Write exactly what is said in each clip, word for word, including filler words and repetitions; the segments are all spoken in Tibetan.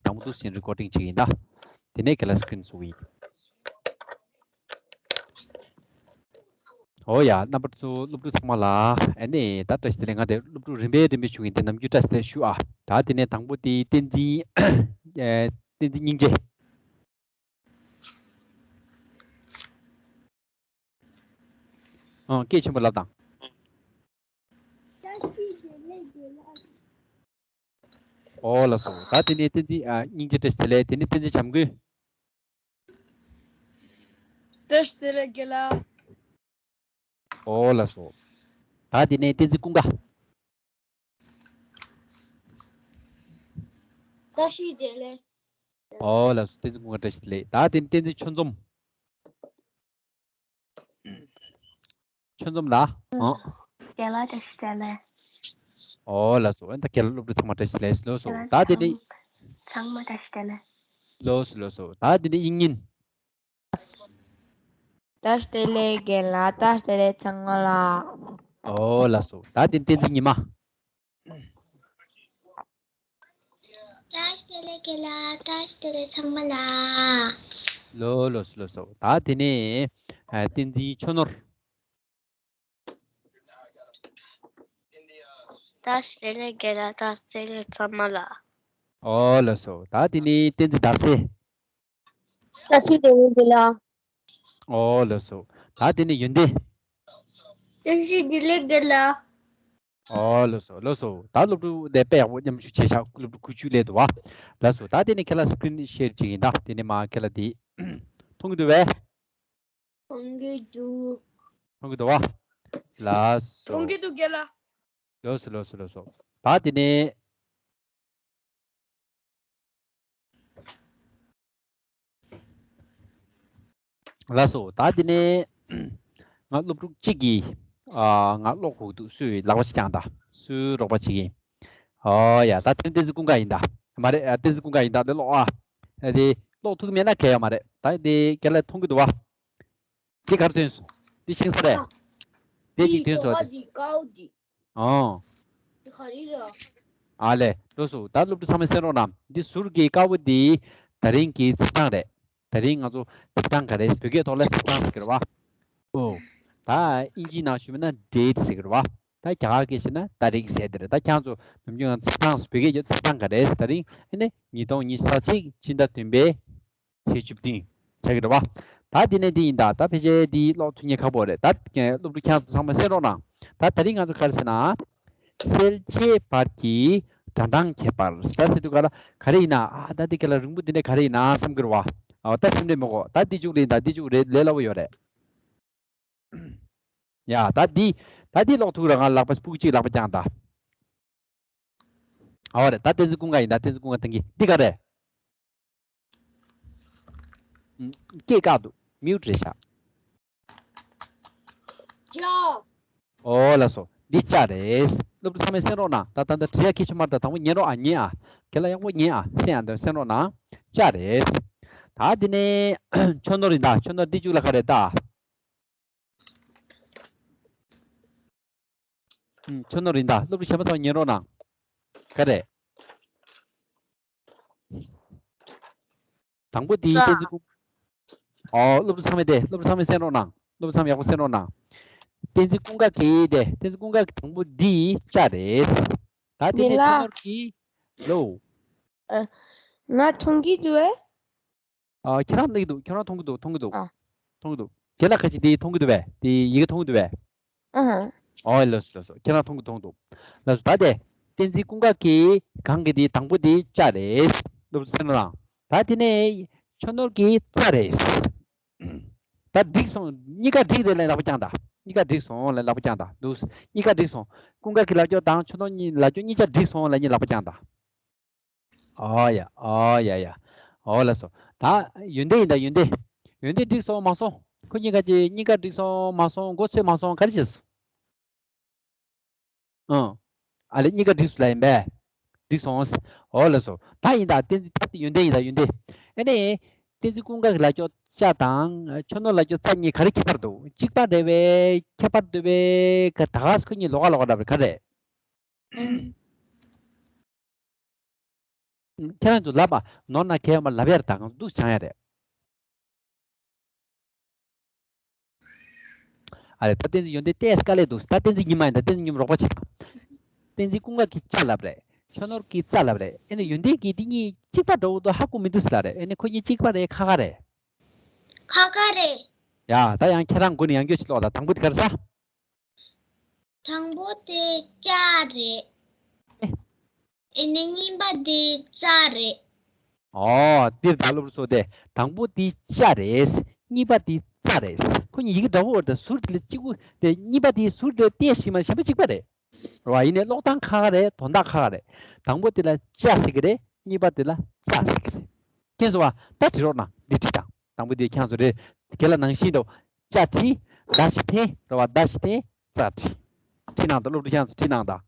དང་པོ་འདུག་སེ་རི་ཀོར་ཌིང་བྱེད་ཀྱི་ཡིན་ད། དེ་ནས་ཁྱེད་ལ་སི་ཀི་རིན་བཟོ་གི་ཡིན། ཨོ་ཡ། རྣམ་པ་ཚོ་སློབ་ཕྲུག་ཚང་མ་ལ་ཨ་ནི་ད་བཀྲ་ཤིས་བདེ་ལེགས། ང་དེ་སློབ་ཕྲུག་རིམ་པས་རིམ་པས་ཞུ་གི་ཡིན། དེ་ནམ་རྒྱུན་བཀྲ་ཤིས་བདེ་ལེགས་ཞུ་ཨ། ད་དེ་ནས་དང་པོ་དེ་བསྟན་འཛིན། ཨེ། བསྟན་འཛིན་སྙིང་རྗེ། ཨང་། སྐད་ཆེན་པོ་ལབ་དང་། ཨོ་ལགས་སོ། ད་དེ་ནས་བསྟན་འཛིན། ཨ། སྙིང་རྗེ། བཀྲ་ཤིས་བདེ་ལེགས། དེ་ནས་བསྟན་འཛིན་བྱམས་མགོན། བཀྲ་ཤིས་བདེ་ལེགས་རྒན་ལགས། ཨོ་ལགས་སོ། ད་དེ་ནས་བསྟན་འཛིན་ཀུན་དགའ། བཀྲ་ཤིས་བདེ་ལེགས། ཨོ་ལགས་སོ། བསྟན་འཛིན་ཀུན་དགའ་བཀྲ་ཤིས་བདེ་ལེགས། ད་དེ་ནས་བསྟན་འཛིན་ཆོས་འཛོམས། ཆོས་འཛོམས་ལགས། ཨང་། རྒན་ལགས་བཀྲ་ཤིས་བདེ་ལེགས། ཨོ་ལགས་སོ། ཨ་ནི་ད་རྒན་ལགས་སློབ་ཕྲུག་ཚང་མ་བཀྲ་ཤིས་བདེ་ལེགས་ལགས་སོ། རྒན་ལགས་ད་དེ་ནས་ཚང་མ་བཀྲ་ཤིས་བདེ་ལེགས། ལགས་སོ་ལགས་སོ། ད་དེ་ནས་དབྱིག་གཉེན། བཀྲ་ཤིས་བདེ་ལེགས་རྒན་ལགས། བཀྲ་ཤིས་བདེ་ལེགས་ཚང་མ་ལ། ཨོ་ལགས་སོ། ད་དེ་ནས་བསྟན་འཛིན་ཉི་མ། བཀྲ་ཤིས་བདེ་ལེགས་རྒན་ལགས། བཀྲ་ཤིས་བདེ་ལེགས་ཚང་མ་ལ། ལགས་ལགས་སོ་ལགས་སོ། ད་དེ་ནས་ཨ་བསྟན་འཛིན་ཆོས་ནོར། བཀྲ་ཤིས་བདེ་ལེགས་རྒན་ལགས། བཀྲ་ཤིས་བདེ་ལེགས་ཚང་མ་ལ། ཨོ་ལགས་སོ། ད་དེ་ནས་བསྟན་འཛིན་ཟླ་གསལ། བཀྲ་ཤིས་བདེ་ལེགས་རྒན་ལགས། ཨོ་ལགས་སོ། ད་དེ་ནས་ཡོན་ཏན། བཀྲ་ཤིས་བདེ་ལེགས་རྒན་ལགས། ཨོ་ལགས་སོ་ལགས་སོ། ད་སློབ་ཕྲུག་དེ་དཔེ་ཡག་པོ་མཉམ་ཞུགས་བྱས་ཤག་སློབ་ཕྲུག་དགུ་བཅུ་སླེབས་འདུག་བ། ལགས་སོ། ད་དེ་ནས་ཁྱེད་ལ་སི་ཀི་རིན་ཤེར་བྱེད་ཀྱི་ཡིན་ད། དེ་ནས་མ་ཁྱེད་ལ་དེ་མཐོང་གི་འདུག་བས། མཐོང་གི་འདུག་མཐོང་གི་འདུག་བ། ལགས་སོ། མཐོང་གི་འདུག་རྒན་ལགས། ལགས་སོ་ལགས་སོ་ལགས་སོ། ད་དེ་ནས། ལགས་སོ། ད་དེ་ནས་ང་སློབ་ཕྲུག་གཅིག་གིས་ཨ་ང་ཀློག་དགོས་འདུག་སུས་ལག་པ་ཞིག་བརྐྱངས་ད། སུས་རོགས་པ་བྱེད་ཀྱི་ཡིན། ཨོ་ཡ། ད་དེ་བསྟན་འཛིན་ཀུན་དགའ་ཡིན་ད། མ་རེད། ཨ། བསྟན་འཛིན་ཀུན་དགའ་ཡིན་ད། དེ་ཀློག་ཨ། ཨ། དེ་ཀློག་ཐུབ་ཀྱི་མེད་ན་གལ་ཡོད་མ་རེད། ད་དེ་རྒན་ལགས་མཐོང་གི་འདུག་བ། འདི་ག་རེ་ཐོན་སོང་། འདི་ཤིང་ས་རེད། དེ་གཅིག་ཐོན་སོང་། འདི་ཀ་འོ་འདི། ཨོ། འདི་ག་རེ་རེད། ཨ་ལས། ལགས་སོ། ད་སློབ་ཕྲུག་ཚང་མས་གསན་རོགས་གནང་། འདི་ཟུར་གྱི་དཀར་པོ་འདི་ད་རིང་གི་ཚིག་གྲངས་རེད། ད་རིང་ང་ཚོ་ཚིག་གྲངས་ག་རེ། བོད་སྐད་ཐོག་ལ་ཚིག་གྲངས་ཟེར་གི་རེད་བ། ཨོ། ད་ཨིན་ཇིའི་ནང་ཞུས་པ་ན་date ཟེར་གི་རེད་བ། ད་རྒྱ་གར་སྐད་བཤད་ན་ཏ་རིག་ཟེར་དེ་རེད། ད་ཁྱེད་ཚོ་ནམ་རྒྱུན་ཚིག་གྲངས་སུ། བོད་སྐད་ཀྱི་ཚིག་གྲངས་ག་རེ་ཟེར། ད་རིང་ཨ་ནི་ཉིས་སྟོང་ཉི་ཤུ་རྩ་གཅིག་ཕྱི་ཟླ་བདུན་པའི་ཚེས་བཅུ་བདུན་ཆགས་ཀྱི་རེད་བ། ད་དེ་ནས་འདི་ཡིན་ད། ད་ཕལ་ཆེར་འདི་ཀློག་ཐུབ་མཁན་ཁག་པོ་རེད། ད་སློབ་ཕྲུག་ཁྱེད་ཚོ་ཚང་མ་གསན་རོགས་གནང་། ད་ད་རིང་ང་ཚོ་ག་རེ་ཟེར་ན། གསལ་བྱེད་བར་གྱི་སྒྲ་གདངས་ཁྱད་པར། ད་ཟེར་དུས་ག་ལ་ག་རེ་ཡིན་ན། ཨ། ད་འདི་ག་ལ་རིང་པོ་འདི་ནས་ག་རེ་ཡིན་ན་བསམ་གི་རེད་བ། ཨ། ད་སེམས་ཁྲལ་མི་དགོས། ད་འདི་མཇུག་ལ་ཡིན་ད། འདི་མཇུག་རེད། ལས་སླ་པོ་ཡོད་རེད། ཡ། ད་འདི་ད་འདི་ཀློག་ཐུབ་ར། ང་ལག་པ་སྤུ་གུ་གཅིག་ལག་པ་བརྐྱངས་ད། ཨ་བ་རེད། ད་བསྟན་འཛིན་ཀུན་དགའ་ཡིན་ད། བསྟན་འཛིན་ཀུན་དགའ་བསྟན་གྱི། འདི་ག་རེད། ཨུམ། སྐད་བཀག་འདུག་མིའུ་ཊི་རེད་ཤག་ཅོ། ཨོ་ལགས་སོ། འདི་ཅ་རེད། སློབ་ཕྲུག་ཚང་མས་གསན་རོགས་གནང་། ད་ད་ད་བྲིས་ཡ་ཁྱད་ཆོས་མ་རེད། ད་དང་པོ་ཉན་རོགས་ཨ། ཉན་ཨ། ཁྱེད་ལ་ཡག་པོ་ཉན་ཨ། གསན་ཨ། འདི་གསན་རོགས་གནང་། ཅ་རེད། ད་འདི་ནས་ཆོས་ནོར་ཡིན་ད། ཆོས་ནོར། འདི་མཇུག་ལ་ག་རེ་ད། ཨུམ། ཆོས་ནོར་ཡིན་ད། སློབ་ཕྲུག་གཞན་པ་ཚང་མ་ཉན་རོགས་གནང་། ག་རེ། དང་པོ་དེ་ཙ། བསྟན་འཛིན་ཀུན། ཨོ། སློབ་ཕྲུག་ཚང་མས་དེ། སློབ་ཕྲུག་ཚང་མས་གསན་རོགས་གནང་། སློབ་ཕྲུག་ཚང་མས་ཡག་པོ་གསན་རོགས་གནང་། བསྟན་འཛིན་ཀུན་དགའ་གི་དེ། བསྟན་འཛིན་ཀུན་དགའ་གི་དང་པོ་འདི་ཅ་རེད། ད་དེ་ནས་ཆོས་ནོར་གྱི་ལོ། ཨ། ང་མཐོང་གི་འདུག་ཨེ། ཨ། ཁྱེད་རང་གནང་གི་འདུག་ཁྱེད་རང་མཐོང་གི་འདུག་མཐོང་གི་འདུག་ཨ། མཐོང་གི་འདུག་རྒན་ལགས་ཁ་ཅིག་དེ་མཐོང་གི་འདུག་བས། དེ་ཡི་གེ་མཐོང་གི་འདུག་བས། ཨ་ཧ། ཨོ་ལགས་སོ་ལགས་སོ། ཁྱེད་རང་མཐོང་གི་མཐོང་གི་འདུག་ལགས་སོ། ད་དེ་བསྟན་འཛིན་ཀུན་དགའ་གི་གང་གི་དེ་དང་པོ་དེ་ཅ་རེད། སློབ་ཕྲུག་གསན་རོགས་གནང་། ད་དེ་ནས་ཆོས་ནོར་གྱི་ཙ་རེད། ད་འགྲིག་སོང་། གཉིས་ཀ་འགྲིག་རེད་ལབ་ལག་པ་བརྐྱངས་ད། གཉིས་ཀ་འགྲིག་སོང་ལབ་ལག་པ་བརྐྱངས་ད་འདུག་གཉིས་ཀ་འགྲིག་སོང་། ཀུན་དགའ་གི་ལབ་ཕྱོགས་དང་ཆོས་ནོར་གཉིས་ལབ་ཕྱོགས་གཉིས་ཆ་འགྲིག་སོང་ལབ་གཉིས་ལག་པ་བརྐྱངས་ད། ཨོ་ཡ། ཨོ་ཡ་ཡ། ཨོ་ལགས་སོ། ད་ཡོན་ཏན་ཡིན་ད། ཡོན་ཏན། ཡོན་ཏན་འགྲིག་སོང་མ་སོང་། ཁོ་གཉིས་ཀ་ཅིག་གཉིས་ཀ་འགྲིག་སོང་མ་སོང་། མགོ་ཚོས་མ་སོང་། ག་རེ་བྱས་སོང་། ཨང་། ཨ་ལས། གཉིས་ཀ་འགྲིག་སོང་ལབ་ཡིན་པས། འགྲིག་སོང་། ཨོ་ལགས་སོ། ད་ཡིན་ད། བསྟན་འཛིན། ད་ཡོན་ཏན་ཡིན་ད། ཡོན་ཏན། ཨ་ནི། བསྟན་འཛིན་ཀུན་དགའ་གི་ལབ་ཕྱོགས་ཅ་དང་ཆོས་ནོར་ལབ་ཕྱོགས་ཙ་གཉིས་ག་རེ་ཁྱད་པར་འདུག་གཅིག་པ་རེད་པས། ཁྱད་པར་འདུག་པས། ག་ད་ག་སེ་ཁོ་གཉིས་ལོགས་ཀ་ལོགས་ཀ་འདྲ་བས། ག་རེ། ཨང་། ཁྱེད་རང་ཚོ་ལབ་པ་ནོར་ན་ཁྱེད་མ་ལབ་ཡར་དང་འདུག་སྦྱང་ཡ་རེད། ཨ་རེ་ད་བསྟན་འཛིན་ཡོན་ཏན་ཏོག་ཙམ་དཀའ་ལས་འདུག་ད་བསྟན་འཛིན་ཉི་མ་ཡིན་ད་བསྟན་འཛིན་ཉི་མ་རོགས་པ་བྱེད་དང་། བསྟན་འཛིན་ཀུན་དགའ་གིས་ཅ་ལབ་རེད། ཆོས་ནོར་གིས་ཙ་ལབ་རེད། ཨེ་ནི་ཡོན་ཏན་གྱིས་འདི་གཉིས་གཅིག་པ་འདྲ་བོ་འདུག་ཧ་གོ་མི་འདུག་ཟེར་ལབ་རེད། ཨེ་ནི་ཁོ་གཉིས་གཅིག་པ་རེད། ཁ་ཁ་རེད། ཁ་ཁ་རེད། ཡ་ད་ཡང་ཁྱེད་རང་མགོ་ནས་ཡང་བསྐྱར་ཅིག་ཀློག་དང་། དང་པོ་དེ་ག་རེ་ཟ། དང་པོ་དེ་ཅ་རེད། ཨེ། ཨེ་ནི་གཉིས་པ་དེ་ཙ་རེད། ཨོ། འདིར་ད་སློབ་ཕྲུག་ཚོ་དེ་དང་པོ་དེ་ཅ་རེད། གཉིས་པ་དེ་ཙ་རེད། ཁོ་གཉིས་ཡི་གེ་འདྲ་བོ་འོར་དང་ཟུར་དེ་ལ་གཅིག་པུ་དེ། གཉིས་པ་དེ་ཟུར་དེ་ཏོག་ཙམ་ཞིག་མ་གཞན་པ་གཅིག་པ་རེད། རེད་བ། ཡིན་ནའི་ཀློག་སྟངས་ཁ་ཁ་རེད། དོན་དག་ཁ་ཁ་རེད། དང་པོ་དེ་ལ་ཅ་ཟེར་གི་རེད། གཉིས་པ་དེ་ལ་ཙ་ཟེར་གི་རེད། མཁྱེན་སོང་བ། ད་བྲིས་རོགས་གནང་། འདི་བྲིས་དང་། དང་པོ་དེ་ཁྱེད་ཚོ་རེད། དེ་ལ་ནང་བཞིན་འགྲོ། ཅ་བྲིས། ད་ཞིག་འཐེན། རེད་བ། ད་ཞིག་འཐེན། ཙ་བྲིས། བྲིས་གནང་དང་། སློབ་ཕྲུག་ཁྱེད་ཚོ་བྲིས་གནང་དང་།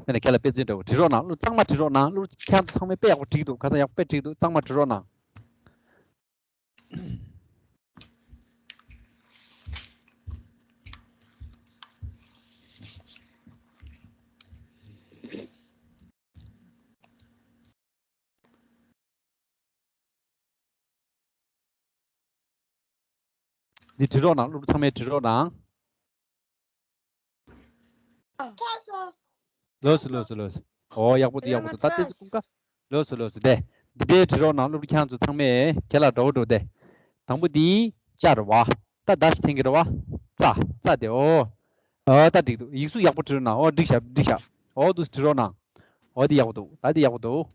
ཨ་ནི་ཁྱེད་ལ་དཔེ་མཚོན་འདྲ་བོ་བྲིས་རོགས་གནང་། སློབ་གཙང་མ་བྲིས་རོགས་གནང་། སློབ་ཕྲུག་ཁྱེད་ཚོ་ཚང་མས་དཔེ་ཡག་པོ་བྲིས་འདུག་ཁ་སང་ཡག་པོ་དཔེ་བྲིས་འདུག་གཙང་མ་བྲིས་རོགས་གནང་། འདི་བྲིས་རོགས་གནང་། སློབ་ཕྲུག་ཚང་མས་བྲིས་རོགས་གནང་། ཚར་སོང་། ལགས་སོ། ལགས་སོ། ལགས་སོ། ཨོ། ཡག་པོ་འདུག་ཡག་པོ་འདུག་ད་ལྟ་ཚུལ་ཀུན་དགའ། ལགས་སོ། ལགས་སོ། དེ་འདི་འདྲའི་བྲིས་རོགས་གནང་། སློབ་ཕྲུག་ཁྱེད་ཚོ་ཚང་མས་ཁྱེད་ལ་འགྲོ་འགྲོ་དེ། དང་པོ་འདི་ཅ་རེད་བ། ད་ད་ཞིག་འཐེན་གི་རེད་བ། ཙ། ཙ་དེ། ཨོ། ཨོ། ད་འགྲིག་འདུག་ཡིག་གཟུགས་ཡག་པོ་བྲིས་རོགས་གནང་། ཨོ། འགྲིག་ཤག་འགྲིག་ཤག་ཨོ། འདུག་བྲིས་རོགས་གནང་། ཨོ། འདི་ཡག་པོ་འདུག་ད་འདི་ཡག་པོ་འདུག་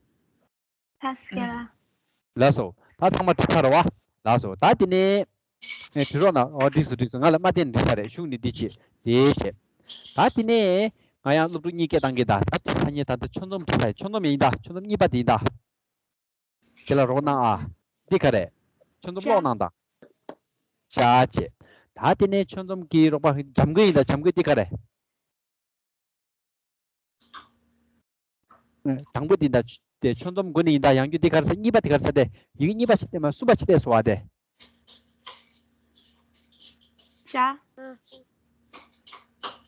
ལགས་སོ། ད་ཚང་མ་བྲིས་ཚར་བ། ལགས་སོ། ད་དེ་ནས་ཨེ་བྲིས་རོགས་གནང་། ཨོ། འགྲིག་སོང་། འགྲིག་སོང་། ང་ལ་མ་བསྟན་འགྲིག་ས་རེད། གཞུག་ནས་འདི་བྱེད། དེ་བྱེད། ད་དེ་ནས་ང་ཡང་སློབ་ཕྲུག་གཉིས་སྐད་བཏང་གི་ད། ད་བྲིས་ཚར་ཉེ་ད་ལྟ་ཆོས་འཛོམས་བྲིས་ཚར། ཆོས་འཛོམས་ཡིན་ད། ཆོས་འཛོམས་གཉིས་པ་དེ་ཡིན་ད། དེ་ལ་རོགས་གནང་ཨ། འདི་ག་རེད། ཆོས་འཛོམས་ཀློག་གནང་ད། ཅ་བྱེད། ད་དེ་ནས་ཆོས་འཛོམས་ཀྱི་རོགས་པ་འཇམ་མགོན་ཡིན་ད། འཇམ་མགོན་འདི་ག་རེད། དང་པོ་འདི་ད། དེ་ཆོས་འཛོམས་མགོ་ནས་ཡིན་ད། ཡང་རྒྱུ་འདི་ག་རེ་ཟེར། གཉིས་པ་འདི་ག་རེ་ཟེར་དེ། ཡི་གེ་གཉིས་པ་ཞིག་སྟེ་མ་གསུམ་པ་ཞིག་སྟེ་སོ་བ་དེ། ཅ།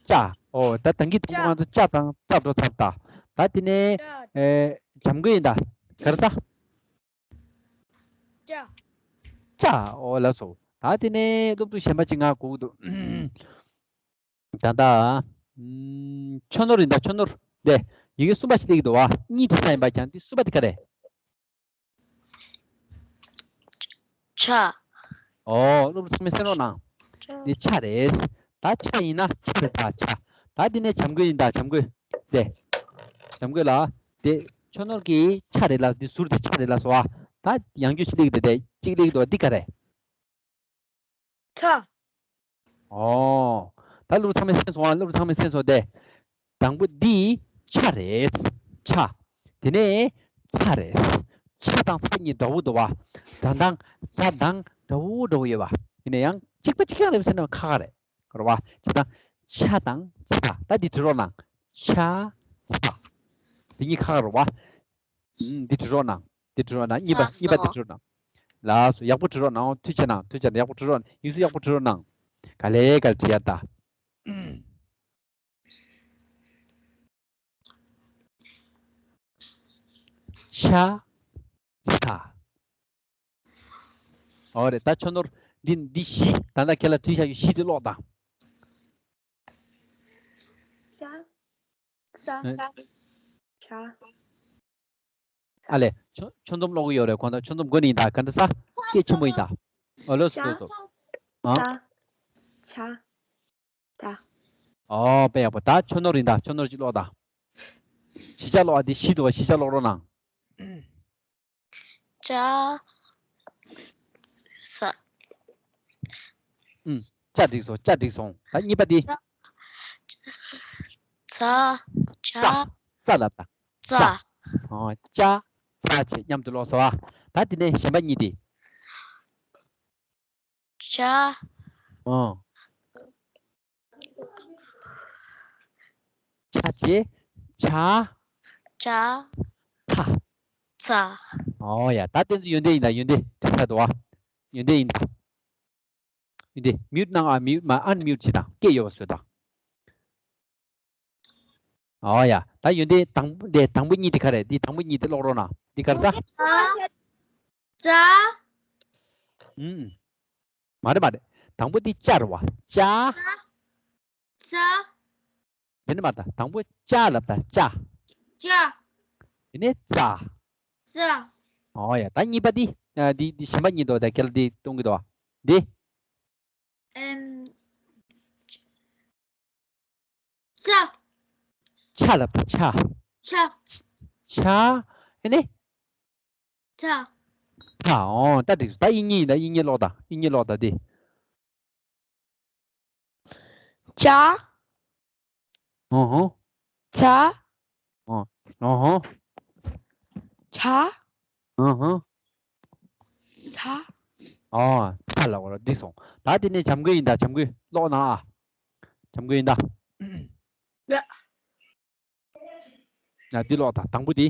ཅ། ཨོ། ད་དང་གི་དང་པོ་ང་ཚོ་ཅ་དང་ཙ་འགྲོ་ཚར་ད། ད་དེ་ནས་ཅ། ཨེ་འཇམ་མགོན་ཡིན་ད། ག་རེ་ཟ། ཅ། ཅ། ཨོ། ལགས་སོ། ད་དེ་ནས་སློབ་ཕྲུག་གཞན་པ་ཅིག་ང་སྒུག་འདུག་ད་ལྟ། ཨམ། ཆོས་ནོར་ཡིན་ད། ཆོས་ནོར། དེ་ཡི་གེ་གསུམ་པ་ཞིག་སླེབས་ཀྱི་འདུག་བ། གཉིས་བྲིས་ས་ཡིན་པ་ཀྱང་། དེ་གསུམ་པ་དེ་ག་རེད། ཆ། ཨོ། སློབ་ཕྲུག་ཚང་མས་གསན་རོགས་གནང་། ཆ། འདི་ཆ་རེད། ད་ཆ་ཡིན་ན་ཆ་རེད་ད། ཆ། ད་འདི་ནས་བྱམས་མགོན་ཡིན་ད། བྱམས་མགོན། དེ། བྱམས་མགོན་ལགས། དེ་ཆོས་ནོར་གྱི་ཆ་རེད་ལ། འདི་ཟུར་དེ་ཆ་རེད་ལ་སོ། ཨ། ད་ཡང་བསྐྱར་ཅིག་སླེབས་ཀྱི་འདུག་དེ་གཅིག་སླེབས་ཀྱི་འདུག་འདི་ག་རེད། ཚ། ཨོ། ད་སློབ་ཕྲུག་ཚང་མས་གསན་སོང་ཨ། སློབ་ཕྲུག་ཚང་མས་གསན་སོང་སྟེ། དང་པོ་འདི་ཆ་རེད། ཆ། དེ་ནས་ཚ་རེད། ཆ་དང་ཚ་གཉིས་འདྲ་བོ་འདུག་བ། སྒྲ་གདངས་ཚ་དང་འདྲ་བོ་འདྲ་བོ་ཡོད་པ། ཡིན་ན་ཡང་གཅིག་པ་གཅིག་རྐྱང་རེད་ཟེར་ན་ཁག་ཁག་རེད། རེད་བ། བྱས་ཙང་ཆ་དང་ཚ། ད་འདི་བྲིས་རོགས་གནང་། ཆ། ཚ། འདི་གཉིས་ཁག་ཁག་རེད་བ། ཨུམ། འདི་བྲིས་རོགས་གནང་། འདི་བྲིས་རོགས་གནང་། གཉིས་པ། ལགས་སོ། གཉིས་པ་འདི་བྲིས་རོགས་གནང་། ལགས་སོ། ཡག་པོ་བྲིས་རོགས་གནང་། ཐུགས་རྗེ་གནང་། ཐུགས་རྗེ་གནང་། ཡག་པོ་བྲིས་རོགས་གནང་། ཡིག་གཟུགས་ཡག་པོ་བྲིས་རོགས་གནང་། ག་ལེ་ག་ལེ་བྲིས་ཡ་ད། ཆ། ཚ། ཨོ་རེད། ད་ཆོས་ནོར་འདི་འདི་བཞི། ད་ལྟ་ཁྱེད་ལ་བྲིས་བཞག་ཡོད། བཞི་དེ་ཀློག་དང་། ཆ། ཚ། ཨེ། ཆ། ཨ་ལས། ཆོས་ཆོས་འཛོམས་ཀློག་གི་ཡོད་རེད། ཁོང་ད་ཆོས་འཛོམས་མགོ་ནས་ཡིན་ད། ག་འདྲ་ས། སྐད་ཆེན་པོ་ཡིན་ད། ཨོ་ལགས་སོ། ལགས་སོ། ཨ། ཆ། ཚ། ད། ཨོ་དཔེ་ཡག་པོ། ད་ཆོས་ནོར་ཡིན་ད། ཆོས་ནོར་གྱིས་ཀློག་དང་། བཞི་ཆ་ཀློག་ཨ། འདི་བཞི་འདུག་བ། བཞི་ཆ་ཀློག་རོགས་གནང་། ཅ། ས། ཨུམ། ཅ་འགྲིག་སོང་། ཅ་འགྲིག་སོང་། ད་གཉིས་པ་འདི། ཚ། ཅ། ཙ། ཙ་ལབ་དང་། ཙ། ཙ། ཨོ། ཅ། ཙ་བྱས་མཉམ་དུ་ཀློག་སོང་ཨ། ད་དེ་ནས་གཞན་པ་གཉིས་དེ། ཅ། ཨོ། ཆ་བྱས། ཆ། ཅ། ཚ། ཚ། ཨོ་ཡ། ད་དེ་ཚོ་ཡོན་ཏན་ཡིན་ད། ཡོན་ཏན་དྲི་ས་འདུག་ཨ། ཡོན་ཏན་ཡིན་ད། ཡོན་ཏན་མིའུཊ་གནང་ཨ། མིའུཊ་མ། ཨན་མིའུཊ་བྱེད་དང་། སྐད་ཡོད་པ་བཟོས་དང་། ཨོ་ཡ། ད་ཡོན་ཏན་དང་པོ་དེ་དང་པོ་གཉིས་དེ་ག་རེད། འདི་དང་པོ་གཉིས་དེ་ཀློག་རོགས་གནང་། འདི་ག་རེ་ཟ། ཙ། ཙ། ཨུམ། མ་རེད་མ་རེད། དང་པོ་འདི་ཅ་རེད་བ། ཅ། ཙ། དེ་ནས་མ་ད་དང་པོ་ཅ་ལབ་ད་ཅ། ཅ། དེ་ནས་ཙ། ཙ། ཨོ་ཡ། ད་གཉིས་པ་འདི། ཨ། འདི་འདི་གཞན་པ་གཉིས་འདུག་ད་ཁྱེད་ལ་འདི་གཏོང་གི་འདུག་བ། འདི། ཨེམ། ཙ། ཆ་ལབ་ད་ཆ། ཆ། ཆ། ཨེ་ནི། ཚ། ཚ། ཨོ། ད་འགྲིག་སོང་། ད་དབྱིག་གཉེན་ཡིན་ད། དབྱིག་གཉེན་ཀློག་ད། དབྱིག་གཉེན་ཀློག་ད་དེ། ཅ། ཨོ་ཧོ། ཚ། ཨོ། ཨོ་ཧོ། ཆ། ཨོ་ཧོ། ཚ། ཨོ། ཚ་ལབ་པ་རེད། འགྲིག་སོང་། ད་དེ་ནས་བྱམས་མགོན་ཡིན་ད། བྱམས་མགོན་ཀློག་ན་ཨ། བྱམས་མགོན་ཡིན་ད། ཡ། ཡ། འདི་ཀློག་ད། དང་པོ་དེ།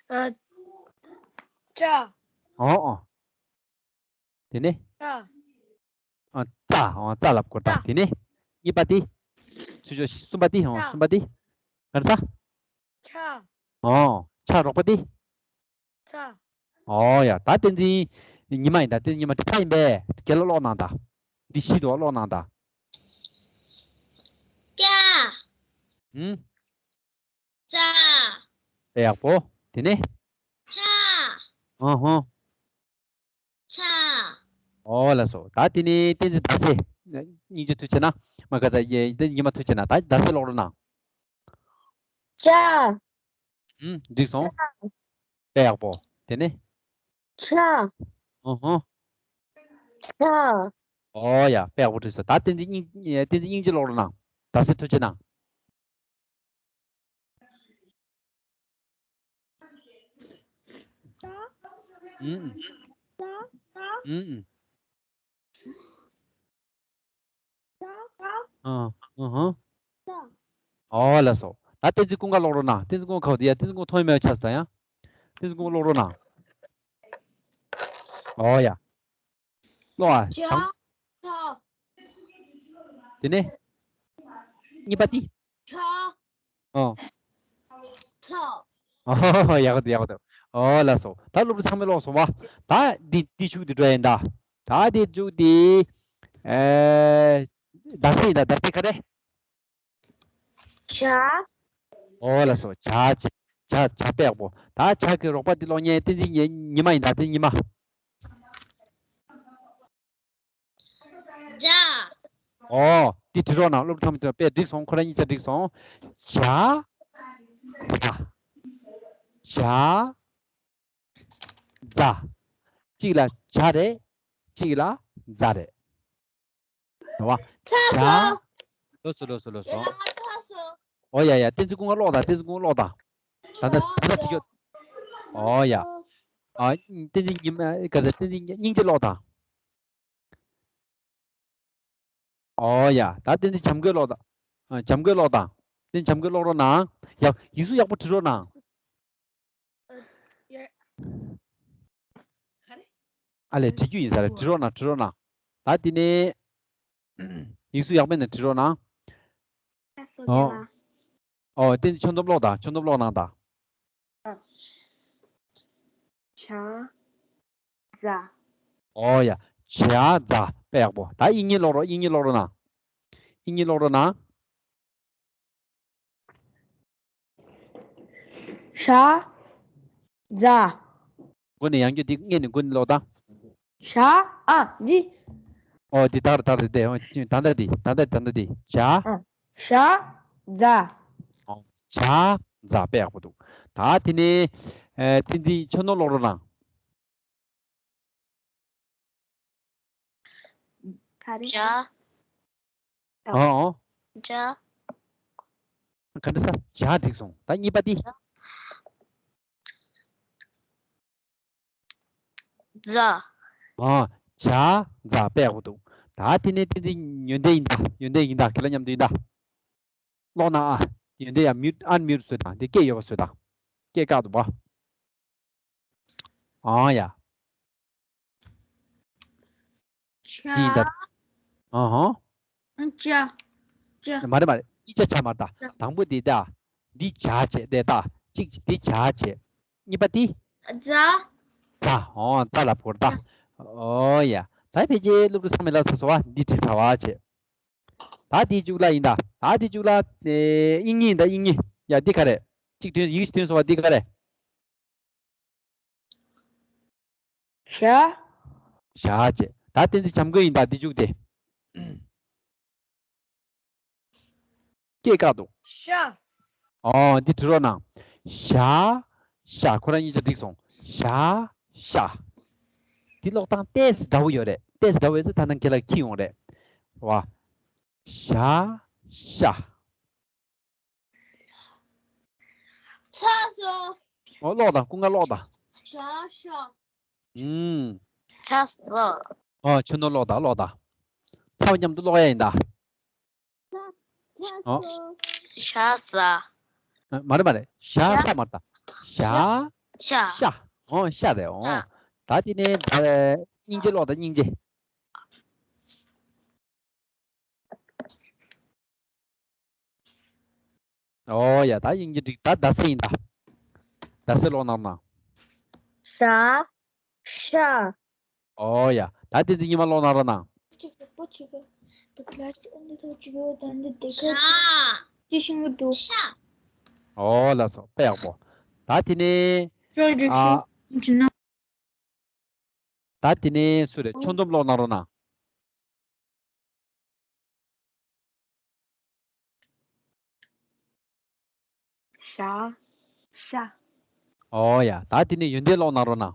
ཨ། ཅ། ཨོ་ཨོ། དེ་ནས། ཙ། ཨ། ཙ། ཨོ། ཙ་ལབ་དགོས་ད། ཙ། དེ་ནས་གཉིས་པ་དེ། ཚུར་ཤོག་གསུམ་པ་དེ། ཨོ། ཙ། གསུམ་པ་དེ། ག་རེ་ཟ། ཆ། ཨོ། ཆ་རོགས་པ་དེ། ཚ། ཨོ་ཡ། ད་བསྟན་འཛིན་ཉི་མ་ཡིན་ད། བསྟན་འཛིན་ཉི་མ་ཁྲི་ཕྲག་ཡིན་པས། རྒན་ལགས་ཀློག་གནང་ད། འདི་ཤེས་འདུག་ཀློག་གནང་ད། ཅ། ཨུམ། ཙ། དཔེ་ཡག་པོ། དེ་ནས། ཚ། ཨ་ཧོ། ཚ། ཨོ་ལགས་སོ། ད་དེ་ནས་བསྟན་འཛིན་ཟླ་ཟེར། སྙིང་རྗེ་ཐུགས་རྗེ་ཆེ་གནང་། མ་ག་ཚ་ཡེ་འདི་ཉི་མ་ཐུགས་རྗེ་གནང་། ད་ཟླ་ཟེར་ཀློག་རོགས་གནང་། ཅ། ཨུམ། འགྲིག་སོང་། ཅ། དཔེ་ཡག་པོ། དེ་ནས། ཆ། ཨ་ཧོ། ཆ། ཨོ་ཡ། དཔེ་ཡག་པོ་འགྲིག་སོང་། ད་བསྟན་འཛིན་སྙིང་བསྟན་འཛིན་སྙིང་རྗེ་ཀློག་རོགས་གནང་། ཟླ་ཟེར་ཐུགས་རྗེ་གནང་། ཨུམ། ཨུམ། ཨ། ཨ་ཧ། ཨོ་ལགས་སོ། ད་བསྟན་འཛིན་ཀུན་དགའ་ཀློག་རོགས་གནང་། བསྟན་འཛིན་ཀུན་དགའ་ཁ་བ་དེ་ཡ། བསྟན་འཛིན་ཀུན་མཐོང་ཡ་མེད་པ་ཆགས་སོང་ཡ། བསྟན་འཛིན་ཀུན་དགའ་ཀློག་རོགས་གནང་། ཨོ་ཡ། ཀློག་ཨ། ཅ། དང་། ཚ། དེ་ནས། གཉིས་པ་དེ། ཆ། ཨོ། ཚ། ཨོ། ཡག་པོ་འདུག་ཡག་པོ་འདུག་ཨོ་ལགས་སོ། ད་སློབ་ཕྲུག་ཚང་མས་ཀློག་སོང་བ། ད་འདི་འདི་ཆུག་འདི་འགྲོ་ཡིན་ད། ད་འདི་ཆུག་འདི། ཨེ། ཟླ་ཟེར་ཡིན་ད། ཟླ་ཟེར་ག་རེ། ཇ། ཨོ་ལགས་སོ། ཇ། ཇ། ཇ་དཔེ་ཡག་པོ། ད་ཇ་གི་རོགས་པ་འདི་ཀློག་མཁན་བསྟན་འཛིན་ཉི་ཉི་མ་ཡིན་ད། བསྟན་འཛིན་ཉི་མ། ཇ། ཨོ། འདི་བྲིས་རོགས་གནང་། སློབ་ཕྲུག་ཚང་མས་དཔེ་འགྲིག་སོང་། ཁོ་རང་གཉིས་ཆ་འགྲིག་སོང་། ཇ། ཇ། ཇ། ཇ། གཅིག་ལ་ཇ་རེད། གཅིག་ལ་ཛ་རེད། རེད་བ། ཚར་སོང་། ལགས་སོ་ལགས་སོ་ལགས་སོ། ཡ་ལ་ང་ཚར་སོང་། ཨོ་ཡ་ཡ། བསྟན་འཛིན་ཀུན་དགའ་ཀློག་དང་། བསྟན་འཛིན་ཀུན་དགའ་ཀློག་དང་། ད་ལྟ་ད་ལྟ་དེ་ཁྱོད། ཨོ་ཡ། ཨ། བསྟན་འཛིན་ཉི་མ་ག་ཚ། བསྟན་འཛིན་སྙིང་རྗེ་ཀློག་དང་། ཨོ་ཡ། ད་བསྟན་འཛིན་བྱམས་མགོན་ཀློག་དང་། ཨ། བྱམས་མགོན་ཀློག་དང་། བསྟན་འཛིན་བྱམས་མགོན་ཀློག་རོགས་གནང་། ཡ། ཡིག་གཟུགས་ཡག་པོ་བྲིས་རོགས་གནང་། ཨ་ལས། བྲིས་རྒྱུ་ཡིན་ས་རེད། བྲིས་རོགས་གནང་། བྲིས་རོགས་གནང་། ད་དེ་ནས་ཡིག་གཟུགས་ཡག་པོ་ནས་བྲིས་རོགས་གནང་། ཨོ། ཨོ། དེ་ནས་ཁྱོད་ཚོ་ཀློག་དང་། ཁྱོད་ཚོ་ཀློག་གནང་དང་། ཇ། ཛ། ཨོ་ཡ། ཇ་ཛ། དཔེ་ཡག་པོ། ད་དབྱིག་གཉེན་ཀློག་རོགས། དབྱིག་གཉེན་ཀློག་རོགས་གནང་། དབྱིག་གཉེན་ཀློག་རོགས་གནང་། ཧྲ། ཛ། མགོ་ནས་ཡང་བསྐྱར་འདི་སྔོན་ནས་མགོ་ནས་ཀློག་དང་། ཧྲ། ཨ། འདི། ཨོ། འདི་ད་ར་ད་ར་དེ། ཨོ། ད་ལྟ་འདི། ད་ལྟ་ད་ལྟ་འདི། ཇ། ཨ། ཧྲ། ཛ། ཨོ། ཇ། ཛ། དཔེ་ཡག་པོ་འདུག་ད་དེ་ནས། ཨེ། བསྟན་འཛིན་ཆོས་ནོར་ཀློག་རོགས་གནང་། ག་རེ། ཇ། ཨོ་ཨོ། ཇ། ག་འདྲ་ས། ཇ་འགྲིག་སོང་། ད་གཉིས་པ་དེ། ཛ། ཨོ། ཇ་ཛ། དཔེ་ཡག་པོ་འདུག་ད་དེ་ནས་བསྟན་འཛིན་ཡོན་ཏན་ཡིན་ད། ཡོན་ཏན་ཡིན་ད། ཁྱེད་ལ་མཉམ་དུ་ཡིན་ད། ཀློག་གནང་ཨ། ཡོན་ཏན་ཡ། མིའུ་ཊི། ཨན་མིའུ་ཊི་བཟོས་དང་། དེ་སྐད་ཡོད་པ་བཟོས་དང་། སྐད་བཀག་འདུག་པ། ཨང་ཡ། ཇ། འདི་ཡིན་ད། ཨ་ཧོ། ཇ། ཇ། མ་རེད་མ་རེད། གཉིས་ཆ་ཆ་མ་རེད་ད། དང་པོ་འདི་ད། འདི་བྱ་བྱེད་དེ་ད། གཅིག་འདི་བྱ་བྱེད། གཉིས་པ་འདི། རྫ། རྫ། ཨོ་རྫ་ལ་བོར་ད། ཨོ་ཡ། ད་ཕལ་ཆེར་སློབ་ཕྲུག་ཚང་མས་ལབ་ཚར་སོང་བ། འདི་བྲིས་ཚར་བ་བྱེད། ད་འདི་མཇུག་ལ་ཡིན་ད། ད་འདི་མཇུག་ལ། ཨེ། དབྱིག་གཉེན་ཡིན་ད། དབྱིག་གཉེན། ཡ་འདི་ག་རེ། གཅིག་ཐོན། ཡིག་ཐོན་སོང་བ། འདི་ག་རེ། ཞ། ཞ་བྱེད། ད་བསྟན་འཛིན་བྱམས་མགོན་ཡིན་ད། འདི་མཇུག་དེ། སྐད་བཀག་འདུག་ཤ། ཨོ་འདི་བྲི་རོགས་གནང་། ཞ། ཤ། ཁོ་རང་གཉིས་ཆ་འགྲིག་སོང་། ཞ། ཤ། འདི་ཀློག་སྟངས་ཏོག་ཙམ་འདྲ་པོ་ཡོད་རེད། ཏོག་ཙམ་འདྲ་པོ་ཡོད་ཚེ་ད་ནང་ཁྱེད་ལ་འཁྱེར་ཡོང་རེད། རེད་བ། ཞ། ཤ། ཆགས་སོང་། ཨོ་ཀློག་དང་། ཀུན་དགའ་ཀློག་དང་། ཤ་ཤ། ཨུམ། ཆགས་སོང་། ཨོ་ཆོས་ནོར་ཀློག་དང་། ཀློག་དང་། ཚང་མ་མཉམ་དུ་ཀློག་ཡ་ཡིན་ད། ཤ་ཨོ། ཤ་ཟ། ཨ། མ་རེད་མ་རེད། ཤ་ཤ་ཟ་མ་རེད་ད། ཤ། ཤ། ཤ། ཤ། ཨོ་ཤ་རེད། ཨོ། ཤ། ད་དེ་ནས་ད་སྙིང་རྗེ་ཀློག་དང་། སྙིང་རྗེ། ཨོ་ཡ། ད་དབྱིན་ཇི་འགྲིག་ད་ཟླ་ཟེར་ཡིན་ད། ཟླ་ཟེར་ཀློག་གནང་རོགས་གནང་། ཟ། ཤ། ཨོ་ཡ། ད་དེ་ཚོ་ཉི་མ་ཀློག་གནང་རོགས་གནང་། ཤ། ཤ། ཨོ་ལགས་སོ། དཔེ་ཡག་པོ། ད་དེ་ནས། ཨ། ད་དེ་ནས་སུ་རེད། ཆོས་འཛོམས་ཀློག་གནང་རོགས་གནང་། ཤ། ཤ། ཨོ་ཡ། ད་དེ་ནས་ཡོན་ཏན་ཀློག་གནང་རོགས་གནང་།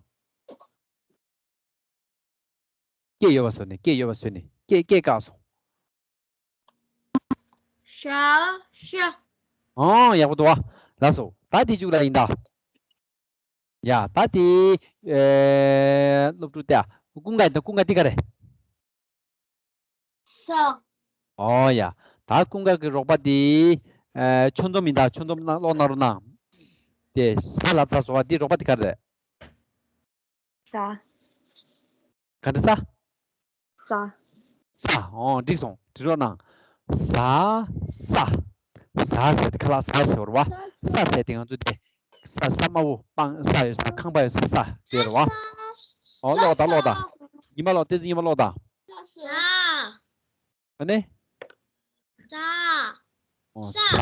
སྐད་ཡོད་པ་བཟོས་ནས། སྐད་ཡོད་པ་བཟོས་ནས། སྐད། སྐད་བཀག་སོང་། ཤ། ཤ། ཨོ་ཡག་པོ་འདུག་བ། ལགས་སོ། ད་དེ་མཇུག་ལ་ཡིན་ད། ཡ། ད་དེ། ཨེ། སློབ་ཕྲུག་དེ། ཀུན་དགའ་ཡིན་ད། ཀུན་དགའ་འདི་ག་རེ། ཟ། ཨོ་ཡ། ད་ཀུན་དགའ་གི་རོགས་པ་དེ། ཨེ། ཆོས་འཛོམས་ཡིན་ད། ཆོས་འཛོམས་ཀློག་གནང་རོགས་གནང་། དེ་ཟ་ལབ་ཚར་སོང་བ། དེ་རོགས་པ་དེ་ག་རེ་རེད། ཟ། ག་འདྲ་ཟ། ཟ། ཟ། ཨོ་འགྲིག་སོང་། བྲིས་རོགས་གནང་། ཟ། ཟ། ཟ་ཟེར་དེ་ཁ་ལག་ཟ་ཟེར་བ། ཟ་ཟེར་དེ་ང་ཚོ་དེ། ས། ས་དམའ་བོ། སྤང་ས་ཡོད་ས། ཁང་པ་ཡོད་ས། ས་དེ་རེད་བ། ཨོ་ཀློག་དང་། ཀློག་དང་། ཉི་མ་ཀློག་བསྟན་འཛིན། ཉི་མ་ཀློག་དང་། ཟ། ཨ་ནི། ཟ། ཨོ་ཟ།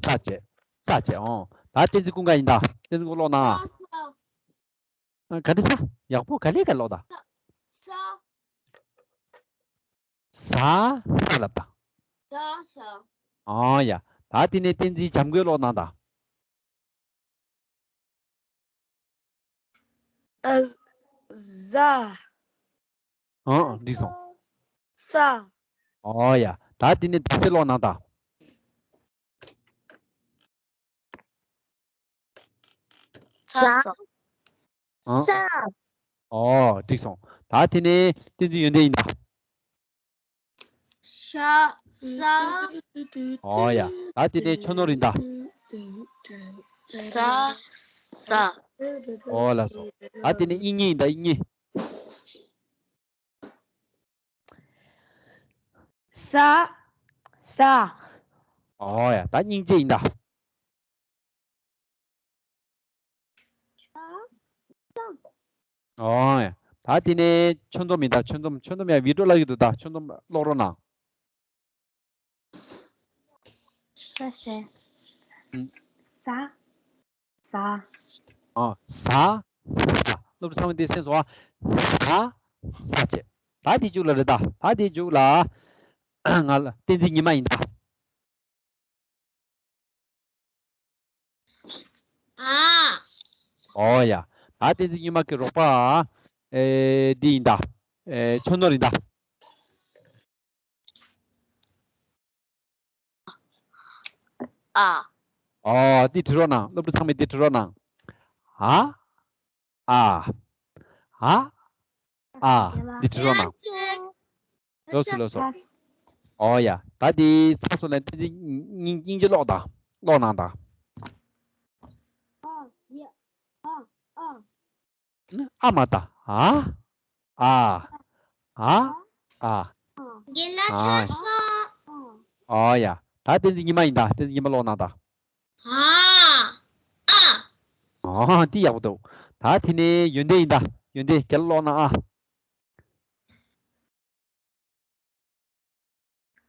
ཟ་བྱེད། ཟ་བྱེད། ཨོ་ད་བསྟན་འཛིན་ཀུན་དགའ་ཡིན་ད། བསྟན་འཛིན་ཀུན་ཀློག་གནང་། ཟ། ཨ། ག་འདྲ་ཟ། ཡག་པོ་ག་ལེ་ག་ཀློག་དང་། ཟ། ཟ། ཟ་ལབ་དང་། ཟ། ཟ། ཨོ་ཡ། ད་དེ་ནས་བསྟན་འཛིན་བྱམས་མགོན་ཀློག་གནང་དང་། ཨ། ཟ། ཨང་། འགྲིག་སོང་། ཟ། ཨོ་ཡ། ད་དེ་ནས་ཟླ་ཟེར་ཀློག་གནང་དང་། ཟ། ཟ། ཨང་། ཟ། ཨོ་འགྲིག་སོང་། ད་དེ་ནས་བསྟན་འཛིན་ཡོན་ཏན་ཡིན་ད། ཤ། ཟ། ཨོ་ཡ། ད་དེ་ནས་ཆོས་ནོར་ཡིན་ད། ཟ། ཟ། ཨོ་ལགས་སོ། ད་དེ་ནས་དབྱིག་གཉེན་ཡིན་ད། དབྱིག་གཉེན། ཟ། ཟ། ཨོ་ཡ། ད་སྙིང་རྗེ་ཡིན་ད། ཨོ་ཡ། ད་དེ་ནས་ཆོས་འཛོམས་ཡིན་ད། ཆོས་འཛོམས། ཆོས་འཛོམས་ཡ་བི་ཌི་ཡོ་ལབ་ཀྱི་འདུག་ད་ཆོས་འཛོམས་ཀློག་རོགས་གནང་། ཟ་ཟེར། ཨུམ། ཟ། ཟ། ཨ། ཟ། ཟ། སློབ་ཕྲུག་ཚང་མས་འདི་གསན་སོང་ཨ། ཟ། ཟ་བྱེད། ད་དེ་མཇུག་ལ་རེད་ད། ད་དེ་མཇུག་ལ། ང་ལ་བསྟན་འཛིན་ཉི་མ་ཡིན་ད། ཨ། ཨོ་ཡ། ད་བསྟན་འཛིན་ཉི་མ་གི་རོགས་པ། ཨེ། འདི་ཡིན་ད། ཨེ། ཆོས་ནོར་ཡིན་ད། ཨ། ཨོ་འདི་བྲི་རོགས་གནང་། སློབ་ཕྲུག་ཚང་མས་འདི་བྲི་རོགས་གནང་། ཨ། ཨ། ཨ། ཨ། འདི་བྲི་རོགས་གནང་། ལགས་སོ། ལགས་སོ། ཨོ་ཡ། ད་འདི་ཚར་སོང་ན་བསྟན་འཛིན་སྙིང་། སྙིང་རྗེ་ཀློག་དང་། ཀློག་གནང་དང་། ཨ། ཡ། ཨ། ཨ། ཨ་མ་ད། ཨ། ཨ། ཨ། ཨ། རྒན་ལགས། ཨ། ཚར་སོང་། ཨོ་ཡ། ད་བསྟན་འཛིན་ཉི་མ་ཡིན་ད། བསྟན་འཛིན་ཉི་མ་ཀློག་གནང་ད། ཨ། ཨ། ཨ། འདི་ཡག་པོ་འདུག་ད་དེ་ནས་ཡོན་ཏན་ཡིན་ད། ཡོན་ཏན་ཁྱེད་ཀློག་གནང་ཨ།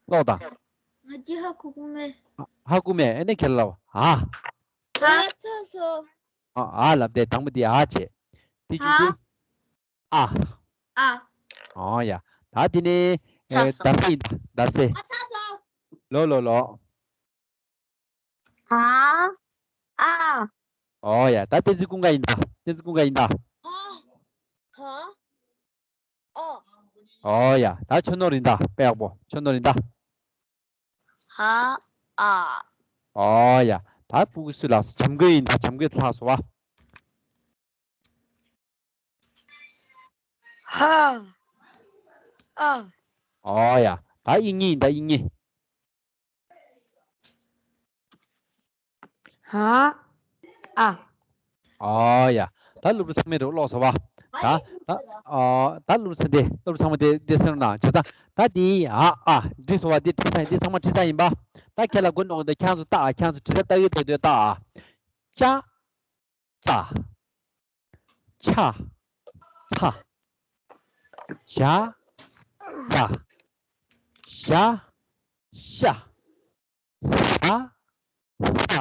ཀློག་དང་། ང་ཅི་ཧ་གོ་གི་མེད། ཧ་གོ་མེད། ཨ་ནི་ཁྱེད་ལ་ཨ། ཨ་ཚ་སོ། ཨ་ཨ་ལབ་དེ་དང་པོ་འདི་ཨ་བྱས། དེ་བཅུ་ཨ། གཅིག་ཨ། ཨ། ཨོ་ཡ། ད་དེ་ནས་ཚ་སོ། ཟླ་ཟེར་ཡིན་ད། ཟླ་ཟེར། ཨ་ཚ་སོ། ལོ་ལོ་ལོ། ཨ། ཨ། ཨོ་ཡ། ད་བསྟན་འཛིན་ཀུན་དགའ་ཡིན་ད། བསྟན་འཛིན་ཀུན་དགའ་ཡིན་ད། ཨ། ཧ། ཨོ། ཨོ་ཡ། ད་ཆོས་ནོར་ཡིན་ད། དཔེ་ཡག་པོ། ཆོས་ནོར་ཡིན་ད། ཧ། ཨ། ཨོ་ཡ། ད་ཕྲུ་གུ་སུ་ལགས་སོ། བྱམས་མགོན་ཡིན་ད། བྱམས་མགོན་ལྷག་སོ་བ། ཧ། ཨ། ཨོ་ཡ། ད་དབྱིག་གཉེན་ཡིན་ད། དབྱིག་གཉེན། ཧ། ཨ། ཨོ་ཡ། ད་སློབ་ཕྲུག་ཚང་མས་རོགས་ཀློག་སོང་བ། ད་ད་ཨོ་ད་སློབ་ཕྲུག་ཚང་དེ། སློབ་ཕྲུག་ཚང་མ་དེ་དེ་སེམས་ནང་བྱས་ཙང་། ད་དེ་ཨ་ཨ་འབྲི་སོང་བ། དེ་བྲིས་ཚར་ཡིན། དེ་ཚང་མ་བྲིས་ཚར་ཡིན་པ། ད་ཁྱེད་ལ་མགོ་ནོར་གི་འདུག་ཁྱེད་ཚོ་ལྟ་ཨ། ཁྱེད་ཚོ་བྲིས་ས་ལྟ་གི་འདུག་ད་ལྟ་ཨ། ཅ། ཙ། ཆ། ཚ། ཇ། ཛ། ཞ། ཤ། ཟ། ས།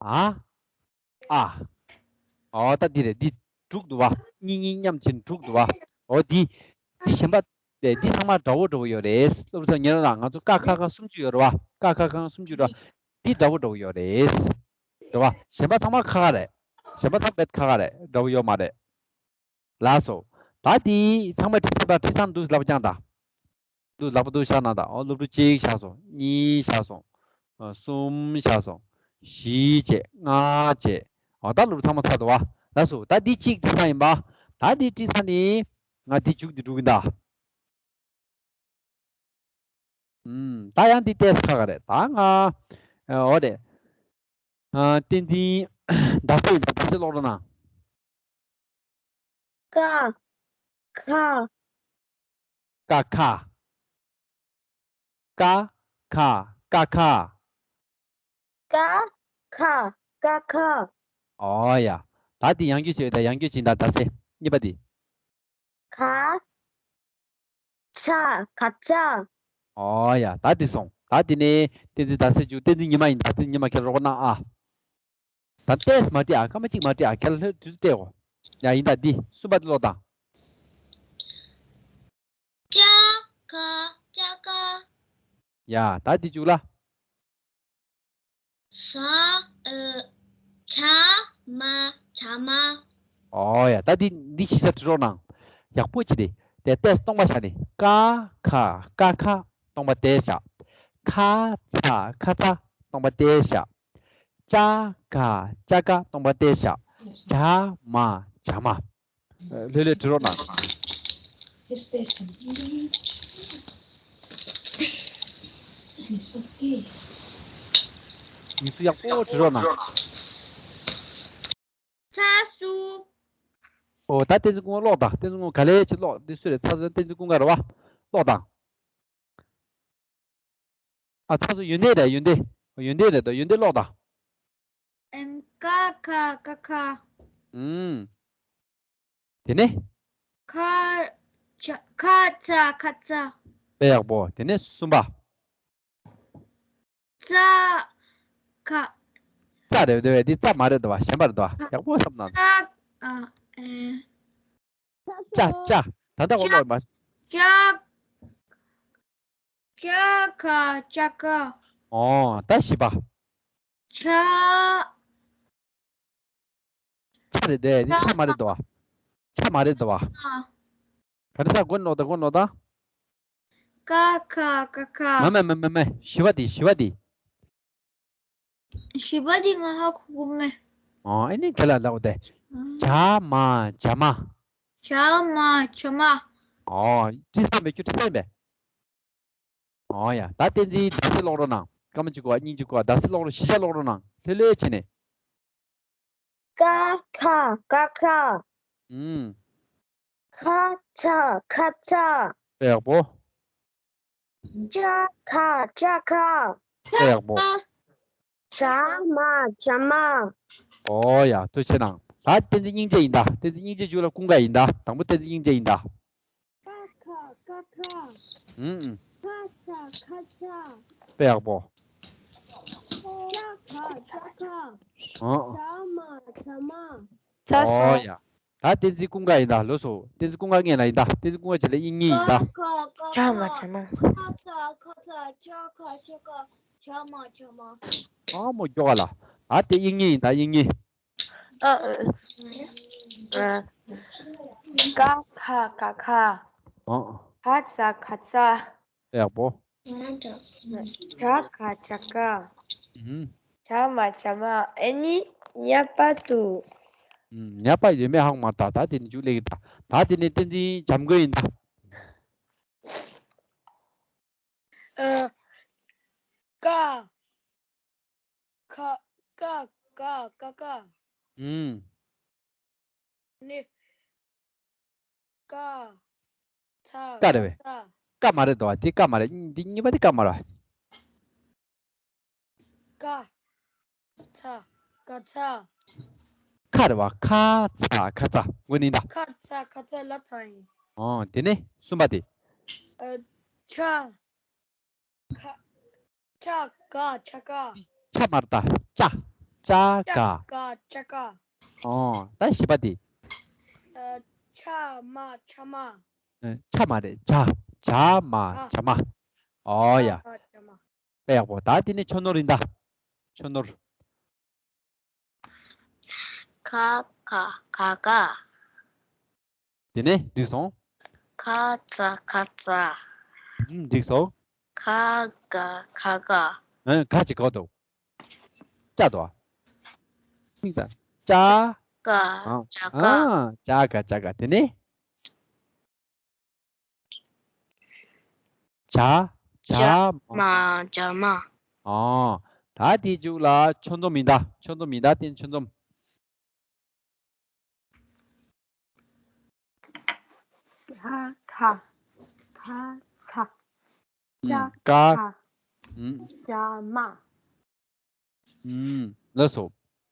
འ། ཨ། ཨོ་ད་འདི་རེད། འདི་དྲུག་འདུག་བ། གཉིས་གཉིས་མཉམ་བྱས་དྲུག་འདུག་བ། ཨོ་འདི་འདི་གཞན་པ་དེ་འདི་ཚང་མ་འདྲ་བོ་འདྲ་བོ་ཡོད་རེད། སློབ་ཚོ་ཉན་རོགས་གནང་། ང་ཚོ་ཀ་ཁ་ག་སུམ་ཅུ་ཡོད་རེད་བ། ཀ་ཁ་ག་སུམ་ཅུ་རེད་བ། འདི་འདྲ་བོ་འདྲ་བོ་ཡོད་རེད། རེད་བ། གཞན་པ་ཚང་མ་ཁ་ཁ་རེད། གཞན་པ་ཚང་མ་ཁ་ཁ་རེད། འདྲ་བོ་ཡོད་མ་རེད། ལགས་སོ། ད་འདི་ཚང་མ་བྲིས་ཚར་བ། བྲིས་ཚར་འདུག་ལབ་རྐྱང་ད། འདུག་ལག་པ་འདུག་བཞག་གནང་དང་། ཨོ་སློབ་ཕྲུག་གཅིག་བཞག་སོང་། གཉིས་བཞག་སོང་། ཨ་གསུམ་བཞག་སོང་། བཞི་བྱས། ལྔ་བྱས། ཨོ་ད་སློབ་ཕྲུག་ཚང་མ་ཚར་འདུག་བ། ལགས་སོ། ད་འདི་གཅིག་བྲིས་ཚར་ཡིན་པ། ད་འདི་བྲིས་ཚར་ནི་ང་འདི་མཇུག་འདི་འགྲུབ་ཀྱི་ད། ཨུམ། ད་ཡང་འདི་ཏོག་ཙམ་ཁག་ཁག་རེད། ད་ང་ཨོ་རེད། ཨ་བསྟན་འཛིན་ཟླ་ཟེར་ཡིན་ད། ཟླ་ཟེར་ཀློག་རོགས་གནང་། ཀ། ཁ། ཀ་ཁ། ཀ་ཁ། ཀ་ཁ། ཀ་ཁ། ཀ་ཁ། ཨོ་ཡ། ད་འདི་ཡང་བསྐྱར་བྱས་ད། ཡང་བསྐྱར་བྱས་ད། ཟླ་ཟེར་གཉིས་པ་འདི། ག། ཆ། ག་ཆ། ཨོ་ཡ། ད་འདི་སོང་། ད་འདི་ནས་བསྟན་འཛིན་ཟླ་ཟེར་བཅུག་བསྟན་འཛིན་ཉི་མ་ཡིན་ད། བསྟན་འཛིན་ཉི་མ་ཁྱེད་རོགས་གནང་ཨ། ད་ཏོག་ཙམ་མ་བྲིས་ཨ། སྐར་མ་གཅིག་མ་བྲིས་ཨ། ཁྱེད་ལ་ལྷོད་དུས་སུ་སྤྲད་གོ། ཡ་ཡིན་ད། འདི་གསུམ་པ་འདི་ཀློག་དང་། ཅ་ག་ཅ་ག། ཡ་ད་འདི་བཅུག་ལ། ཟ། ཨ། ཇ་མ་ཇ་མ། ཨོ་ཡ། ད་འདི་འདི་ཞིབ་ཆ་བྲིས་རོགས་གནང་། ཡག་པོ་བྱས་ཏེ། དེ་ཏོག་ཙམ་སྟོང་པ་བཞག་ནི། ཀ་ཁ་ཀ་ཁ་སྟོང་པ་དེ་བཞག་ཁ་ཚ་ཁ་ཚ་སྟོང་པ་དེ་བཞག་ཅ་ག་ཅ་ག་སྟོང་པ་དེ་བཞག་ཇ་མ་ཇ་མ། ལྷོད་ལྷོད་བྲིས་རོགས་གནང་། ཡིག་གཟུགས་ཡག་པོ་བྲིས་རོགས་གནང་། ཚ་སུ། ཨོ་ད་བསྟན་འཛིན་ཀུན་དགའ་ཀློག་དང་། བསྟན་འཛིན་ཀུན་དགའ་ག་ལེ་བྱས་ཀློག་འདི་སུ་རེད། ཚ་སུ་བསྟན་འཛིན་ཀུན་དགའ་རེད་བ། ཀློག་དང་། ཨ་ཚ་སུ་ཡོན་ཏན་རེད། ཡོན་ཏན། ཡོན་ཏན་རེད་དོ། ཡོན་ཏན་ཀློག་དང་། ཨེམ། ཀ་ཁ་ཀ་ཁ། ཨུམ། དེ་ནས། ཁ་ཆ་ཁ་ཚ་ཁ་ཚ། དཔེ་ཡག་པོ། དེ་ནས་གསུམ་པ། ཙ་ཁ། ཙ་རེད་དེ་བས། འདི་ཙ་མ་རེད་དོ་བ། གཞན་པ་རེད་དོ་བ། ཡག་པོ་བསམ་ན། ཙ། ཨ། ཨེ། ཅ་ཅ། ད་ལྟ་འོ་ལོག་མ། ཅ། ཅ་ཁ་ཅ་ཁ། ཨོ་ད་བཞི་པ། ཆ། ཆ་རེད་དེ། འདི་ཆ་མ་རེད་དོ་བ། ཆ་མ་རེད་དོ་བ། ཨ། ག་རེ་ཟ། མགོ་ནོར་ད། མགོ་ནོར་ད། ཀ་ཁ་ཀ་ཁ། མ་མ་མ་མ་མ། བཞི་པ་འདི། བཞི་པ་འདི། བཞི་པ་འདི་ང་ཧ་གོ་གི་མེད། ཨོ་ཨེ་ནི་དེ་ལ་ལབ་དེ། ཨ། ཇ་མ་ཇ་མ། ཇ་མ་ཇ་མ། ཨོ་བྲིས་ཚར་མེད། ཁྱོད་བྲིས་ཚར་མེད། ཨོ་ཡ། ད་བསྟན་འཛིན་ཟླ་ཟེར་ཀློག་རོགས་གནང་། སྐར་མ་གཅིག་གོ་གཉིས་གཅིག་གོ་ཟླ་ཟེར་ཀློག་རོགས། ཞིབ་ཆ་ཀློག་རོགས་གནང་། ལྷོད་ལྷོད་བྱས་ནས། ཀ་ཁ་ཀ་ཁ། ཨུམ། ཁ་ཚ་ཁ་ཚ། ཡག་པོ། ཅ་ཁ་ཅ་ཁ། དཔེ་ཡག་པོ། བྱ་མ་བྱ་མ། ཨོ་ཡ། ཐུགས་ཆེ་གནང་། ད་བསྟན་འཛིན་སྙིང་རྗེ་ཡིན་ད། བསྟན་འཛིན་སྙིང་རྗེ་མཇུག་ལ་ཀུན་དགའ་ཡིན་ད། དང་པོ་བསྟན་འཛིན་སྙིང་རྗེ་ཡིན་ད། ཀ་ཁ་ཀ་ཁ། ཨུམ་ཨུམ། ཁ་ཚ་ཁ་ཚ། དཔེ་ཡག་པོ། ཅ་ག་ཅ་ག། ཨོ། བྱ་མ་བྱ་མ། ཨོ་ཡ། ད་བསྟན་འཛིན་ཀུན་དགའ་ཡིན་ད། ལོས་སོ། བསྟན་འཛིན་ཀུན་དགའ་ངེད་ལ་ཡིན་ད། བསྟན་འཛིན་ཀུན་དགའ་བྱེད་ལ་དབྱིག་གཉེན་ཡིན་ད། ཀ་ཁ་ཀ་ཁ། ཁ་ཚ་ཁ་ཚ། ཅ་ག་ཅ་ག། བྱ་མ་བྱ་མ། ཨ་མོ་མགྱོགས་ལ། ད་དེ་དབྱིག་གཉེན་ཡིན་ད། དབྱིག་གཉེན། ཨ། ཨ། ཀ་ཁ་ཀ་ཁ། ཨ། ཁ་ཚ་ཁ་ཚ། ཡག་པོ། ཅ་ག་ཅ་ག། ཨུམ། བྱ་མ་བྱ་མ། ཨེ་ནི་ཉ་པ་དུ། ཨུམ། ཉ་པ་ཡོད་མེད་ཧ་གོ་མ་ད། ད་དེ་ནི་མཇུག་ལེགས་ད། ད་དེ་ནི་བསྟན་འཛིན་བྱམས་མགོན་ཡིན་ད། ཨ། ཀ་ཁ་ཀ་ཀ་ཀ་ཀ། ཨུམ། ནི། ཀ། ཚ། ཀ་རེད་པས། ཚ། ཀ་མ་རེད་དོ། དེ་ཀ་མ་རེད། འདི་གཉིས་པ་དེ་ཀ་མ་རེད། ཀ། ཚ། ཀ་ཚ། ཁ་རེད་པ། ཁ་ཚ་ཁ་ཚ། དངོས་གནས་ད། ཁ་ཚ་ཁ་ཚ་ལ་ཚ་ཡིན། ཨོ། དེ་ནས་གསུམ་པ་དེ། ཨ། ཆ། ཁ། ཆ་ག་ཆ་ག། ཆ་མ་རེད་ད། ཅ། ཅ་ག་ཅ་ག་ཅ་ག། ཨོ། ད་བཞི་པ་དེ། ཨ། ཆ་མ་ཆ་མ། ཨ། ཆ་མ་རེད། ཇ། ཇ་མ་ཨ། ཇ་མ། ཨོ་ཡ། ཇ་མ་ཇ་མ། དཔེ་ཡག་པོ། ད་དེ་ནས་ཆོས་ནོར་ཡིན་ད། ཆོས་ནོར། ཁ་ཁ་ཁ་ཁ། དེ་ནས་འགྲིག་སོང་། ཁ་ཚ་ཁ་ཚ། ཨུམ། འགྲིག་སོང་། ཁ་ག་ཁ་ག། ཨ། ག་ཅིག་གོ་འདུག་ཅ་དོ། ཅིག་ད། ཅ། ག་ཨ། ཅ་ག་ཨ། ཅ་ག་ཅ་ག། དེ་ནས། ཇ། ཇ་ཇ་མ། མ་ཇ་མ། ཨོ། ད་དེ་མཇུག་ལ་ཆོས་འཛོམས་ཡིན་ད། ཆོས་འཛོམས་ཡིན་ད། དེ་ཆོས་འཛོམས། ཁ་ཁ་ཁ་ཚ། ཅ་ཨུམ། ཀ་ག་ཨུམ། ཇ་མ། ཨུམ། ལགས་སོ།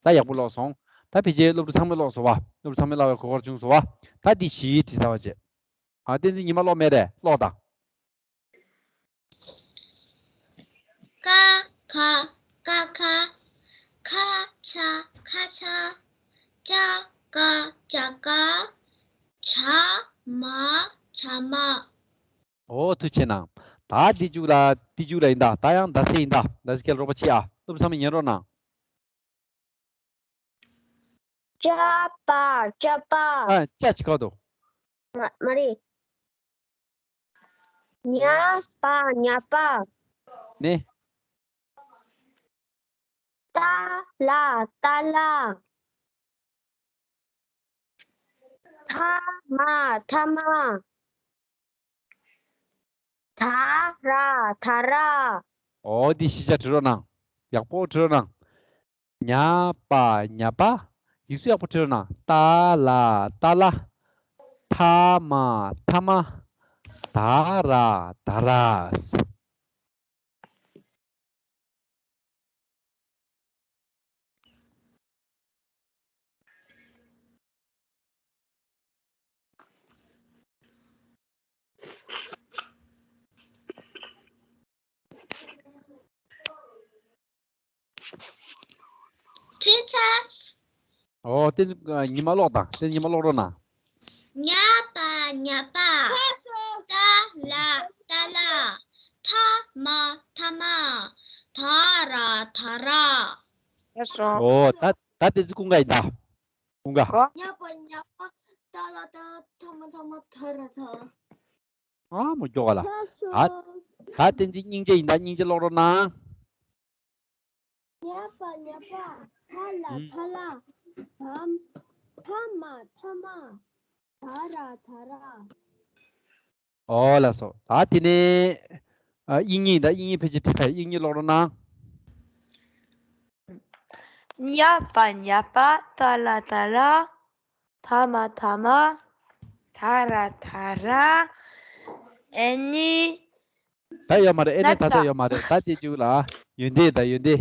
ད་ཡག་པོ་ཀློག་སོང་། ད་ཕལ་ཆེར་སློབ་ཕྲུག་ཚང་མས་ཀློག་སོང་བ། སློབ་ཕྲུག་ཚང་མས་ཀློག་པའི་གོ་སྐབས་བྱུང་སོང་བ། ད་འདི་བཞི་བྲིས་ཚར་བ་བྱས། ཨ། བསྟན་འཛིན། ཉི་མ་ཀློག་མེད་རེད། ཀློག་དང་། ཀ་ཁ་ཀ་ཁ། ཁ་ཚ་ཁ་ཚ། ཅ་ག་ཅ་ག། ཇ་མ་ཇ་མ། ཨོ། ཐུགས་ཆེ་གནང་། ད་འདི་མཇུག་ལ། འདི་མཇུག་ལ་ཡིན་ད། ད་ཡང་ཟླ་ཚེས་ཡིན་ད། ཟླ་ཚེས་ཁྱེད་རོགས་པ་བྱེད་ཨ། སློབ་ཕྲུག་ཚང་མས་ཉན་རོགས་གནང་། ཅ་པ་ཅ་པ། ཨ། ཅ་ཅིག་གོ་འདུག་མ་མ་རེད། ཉ་པ་ཉ་པ། ནས། ཏ་ལ་ཏ་ལ། ཐ་མ་ཐ་མ། ད་ར་ད་ར། ཨོ། འདི་བཞི་ཆ་བྲི་རོགས་གནང་། ཡག་པོ་བྲི་རོགས་གནང་། ཉ་པ་ཉ་པ། ཡིག་གཟུགས་ཡག་པོ་བྲི་རོགས་གནང་། ཏ་ལ་ཏ་ལ། ཐ་མ་ཐ་མ། ད་ར་ད་ར། ཁྲིད་ཚར། ཨོ། དེ་ཉི་མ་ཀློག་དང་། དེ་ཉི་མ་ཀློག་རོགས་གནང་། ཉ་པ་ཉ་པ། ཏ་ལ་ཏ་ལ། ཐ་མ་ཐ་མ། ད་ར་ད་ར། ཨོ། ད་ད་དེ་ཚོ་ཀུན་དགའ་ཡིན་ད། ཀུན་དགའ། ཉ་པ་ཉ་པ། ཏ་ལ་ཏ་ལ། ཐ་མ་ཐ་མ། ད་ར་ད་ར། ཨ་མོ་མགྱོགས་ལ། ད་ད་བསྟན་འཛིན་སྙིང་རྗེ་ཡིན་ད། སྙིང་རྗེ་ཀློག་རོགས་གནང་། ཉ་པ་ཉ་པ། ཐ་ལ་ཐ་ལ། ཐ་མ་ཐ་མ། ད་ར་ད་ར། ཨོ་ལགས་སོ། ད་དེ་ནས་ཨ་དབྱིག་གཉེན་ད། དབྱིག་གཉེན་ཕལ་ཆེར་བྲིས་ཚར། དབྱིག་གཉེན་ཀློག་རོགས་གནང་། ཉ་པ་ཉ་པ། ཏ་ལ་ཏ་ལ། ཐ་མ་ཐ་མ། ད་ར་ད་ར། ཨེ་ནི། ད་ཡོད་མ་རེད། ཨེ་ནས་ད་ལྟ་ཡོད་མ་རེད། ད་དེ་གཅིག་ལ་ཡོན་ཏན། ད་ཡོན་ཏན།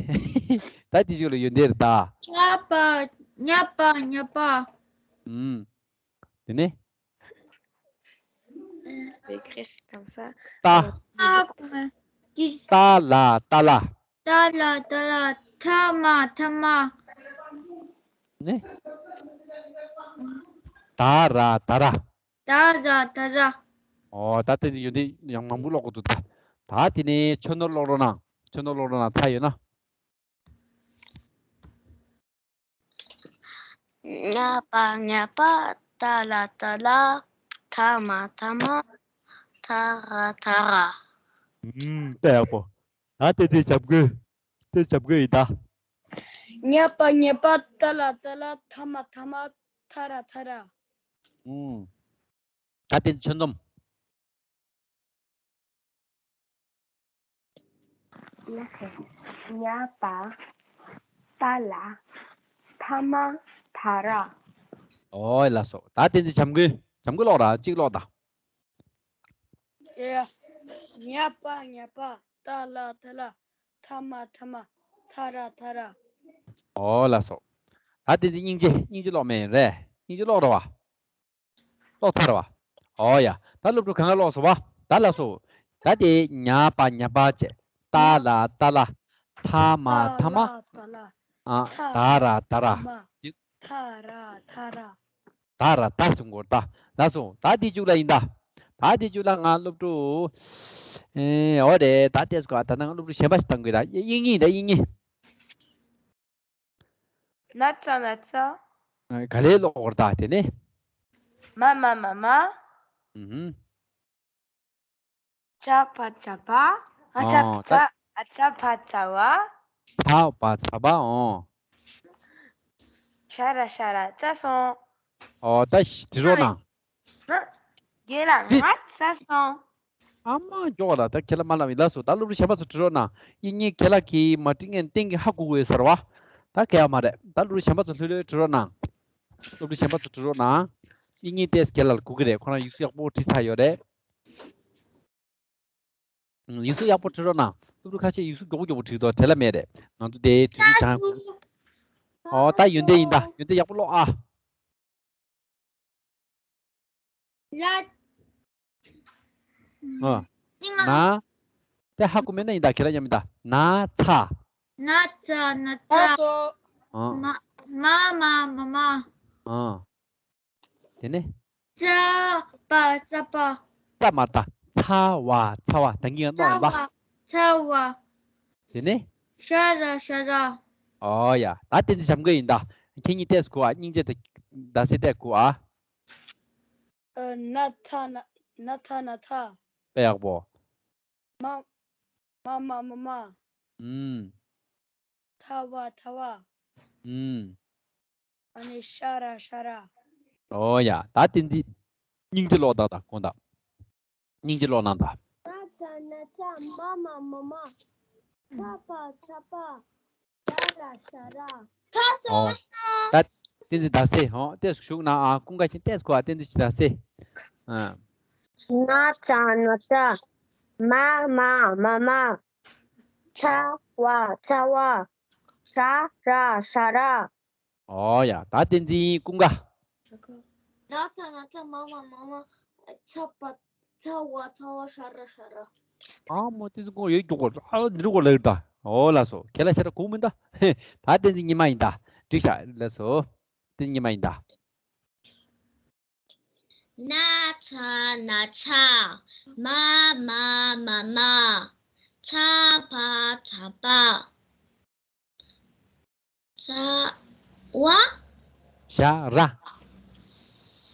ད་དེ་གཅིག་ལ་ཡོན་ཏན་རེད་ད། ཉ་པ་ཉ་པ་ཉ་པ། ཨུམ། དེ་ནས། Écrire comme ça. ཏ། ཨ་ཁུ་མ། ཏ་ལ་ཏ་ལ། ཏ་ལ་ཏ་ལ། ཐ་མ་ཐ་མ། ནས། ད་ར་ད་ར། ད་ར་ད་ར། ཨོ། ད་དེ་ཡོད་དེ་ཡང་མང་པོ་ཀློག་དགོས་འདུག་ད། ད་དེ་ནས་ཆོས་ནོར་ཀློག་རོགས་གནང་། ཆོས་ནོར་ཀློག་རོགས་གནང་། ཚར་ཡོད་ན། ཉ་པ་ཉ་པ། ཏ་ལ་ཏ་ལ། ཐ་མ་ཐ་མ། ཐ་ར་ཐ་ར། ཨུམ། དཔེ་ཡག་པོ། ད་དེ་དེ་བྱ་དགོས། དེ་བྱ་དགོས་ཡིན་ད། ཉ་པ་ཉ་པ། ཏ་ལ་ཏ་ལ། ཐ་མ་ཐ་མ། ཐ་ར་ཐ་ར། ཨུམ། ད་དེ་ཆོས་འཛོམས། ཉ་པ། ཏ་ལ། ཐ་མ། ཐ་ར། ཨོ་ལགས་སོ། ད་དེ་ཚེ་བྱམས་མགོན། བྱམས་མགོན་ཀློག་ར། གཅིག་ཀློག་དང་། ཨེ། ཉ་པ་ཉ་པ། ཏ་ལ་ཏ་ལ། ཐ་མ་ཐ་མ། ཐ་ར་ཐ་ར། ཨོ་ལགས་སོ། ད་དེ་ཚེ་སྙིང་རྗེ། སྙིང་རྗེ་ཀློག་མེད་རེད། སྙིང་རྗེ་ཀློག་ར་བ། ཀློག་ཚར་བ། ཨོ་ཡ། ད་སློབ་ཕྲུག་གང་ག་ཀློག་སོང་བ། ད་ལགས་སོ། ད་དེ་ཉ་པ་ཉ་པ་བྱས། ཏ་ལ་ཏ་ལ། ཐ་མ་ཐ་མ། ཏ་ལ་ཏ་ལ། ཨ། ཐ་ཐ་ར་ཐ་ར། མ། ཐ་ར་ཐ་ར། ད་ར་ད་གསུང་གོ་ད། ལགས་སོ། ད་དེ་མཇུག་ལ་ཡིན་ད། ད་དེ་མཇུག་ལ་ང་སློབ་ཕྲུག་ཨེ། ཨོ་རེད། ད་དེ་སྐོར་ད་ནང་སློབ་ཕྲུག་གཞན་པ་ཞིག་བཏང་དགོས་ད། དབྱིག་གཉེན་ད། དབྱིག་གཉེན། ན་ཚ་ན་ཚ། ག་ལེར་ཀློག་གོ་ད་དེ་ནས། མ་མ་མ་མ། ཨུ་ཧུམ། ཆ་བ་ཚ་བ། ཨ་ཆ་ཨོ་ད། ཚ། ཨ་ཆ་བ་ཚ་བ། ཚ་བ་ཚ་བ། ཨོ། ཤ་ར་ཤ་ར་ཚ་སོང་། ཨོ་ད་བྲིས་རོགས་གནང་། ང་། རྒན་ལགས། འདི། ང་ཚ་སོང་། ཨ་མ་མགྱོགས་ལ། ད་ཁྱེད་ལ་མ་ལབ་ཡིན། ལགས་སོ། ད་སློབ་ཕྲུག་གཞན་པ་ཚོ་བྲིས་རོགས་གནང་། དབྱིག་གཉེན་ཁྱེད་ལ་གིས་མ་བྲིས་ངན་གཏན་གྱི་ཧ་གོ་གི་ཡོད་ཟེར་བ། ད་གལ་ཡོད་མ་རེད། ད་སློབ་ཕྲུག་གཞན་པ་ཚོ་ལྷོད་ལྷོད་བྲིས་རོགས་གནང་། སློབ་ཕྲུག་གཞན་པ་ཚོ་བྲིས་རོགས་གནང་། དབྱིག་གཉེན་ཏོག་ཙམ་ཁྱེད་ལ་གོ་གི་རེད། ཁོ་རང་ཡིག་གཟུགས་ཡག་པོ་བྲིས་ཚར་ཡོད་རེད། ཡིག་གཟུགས་ཡག་པོ་བྲིས་རོགས་གནང་། སློབ་ཕྲུག་ཁ་ཤས་ཡིག་གཟུགས་མགྱོགས་པོ་མགྱོགས་པོ་བྲིས་འདུག་དེ་ལ་མེད་རེད། ང་ཚོ་དེ་དུས་ཚོད་སྦྱང་དགོས། ཨོ་ད་ཡོན་ཏན་ཡིན་ད། ཡོན་ཏན་ཡག་པོ་ཀློག་ཨ། ལ། ཨ། ན། དེ་ཧ་གོ་མེད་ན་ཡིན་ད། ཁྱེད་རང་མཉམ་ཡིན་ད། ན་ཚ། ན་ཚ་ན་ཚ། ཨ། མ་མ་མ་མ་མ། ཨ། དེ་ནས། ཙ་པ་ཙ་པ། ཙ་མ་ད། ཚ་བ་ཚ་བ། ད་གིན་ཡང་ཀློག་ཡིན་པ། ཚ་བ་ཚ་བ། དེ་ནས། ཤ་ར་ཤ་ར། ཨོ་ཡ། ད་བསྟན་འཛིན་བྱམས་མགོན་ཡིན་ད། ཁྱེད་གཉིས་ཏོག་ཙམ་གོ་ཨ། སྙིང་རྗེ་དང་ཟླ་ཚེས་ཏོག་ཙམ་གོ་ཨ། ཨ། ན་ཚ་ན་ན་ཚ་ན་ཚ། དཔེ་ཡག་པོ། མ་མ་མ་མ་མ། ཨུམ། ཚ་བ་ཚ་བ། ཨུམ། ཨ་ནི་ཤ་ར་ཤ་ར། ཨོ་ཡ། ད་བསྟན་འཛིན་སྙིང་རྗེ་ཀློག་དང་ད་དགོངས་དག་སྙིང་རྗེ་ཀློག་གནང་དང་། ན་ཚ་ན་ཚ། མ་མ་མ་མ། ཚ་བ་ཚ་བ། ཤ་ར་ཤ་ར། ཚ་སོང་ཨོ། སོང་། ད་བསྟན་འཛིན་ཟླ་ཚེས། ཨོ་ཏོག་ཙམ་བཞུགས་གནང་ཨ། ཀུན་དགའ་ཁྱེད་ཏོག་ཙམ་གོ་ཨ། བསྟན་འཛིན་ཟླ་ཚེས། ཨ། ན་ཚ་ན་ཚ། མ་མ་མ་མ། ཚ་བ་ཚ་བ། ཤ་ར་ཤ་ར། ཨོ་ཡ། ད་བསྟན་འཛིན་ཀུན་དགའ། ན་ཚ་ན་ཚ། མ་མ་མ་མ། ཚ་བ་ཚ་བ་ཚ་བ། ཤ་ར་ཤ་ར། ཨ་མོ་བསྟན་འཛིན་ཀུན་དགའ་ཡོད་མགྱོགས་གོ་ཨ་འདི་རུ་གོ་ལ་ཡོད་ད། ཨོ་ལགས་སོ། ཁྱེད་ལ་ཤ་ར་གོ་མིན་ད། ད་བསྟན་འཛིན་ཉི་མ་ཡིན་ད། འགྲིག་ཤག་ལགས་སོ། བསྟན་འཛིན་ཉི་མ་ཡིན་ད། ན་ཚ་ན་ཚ། མ་མ་མ་མ། ཚ་བ་ཚ་བ། ཚ་བ། ཤ་ར།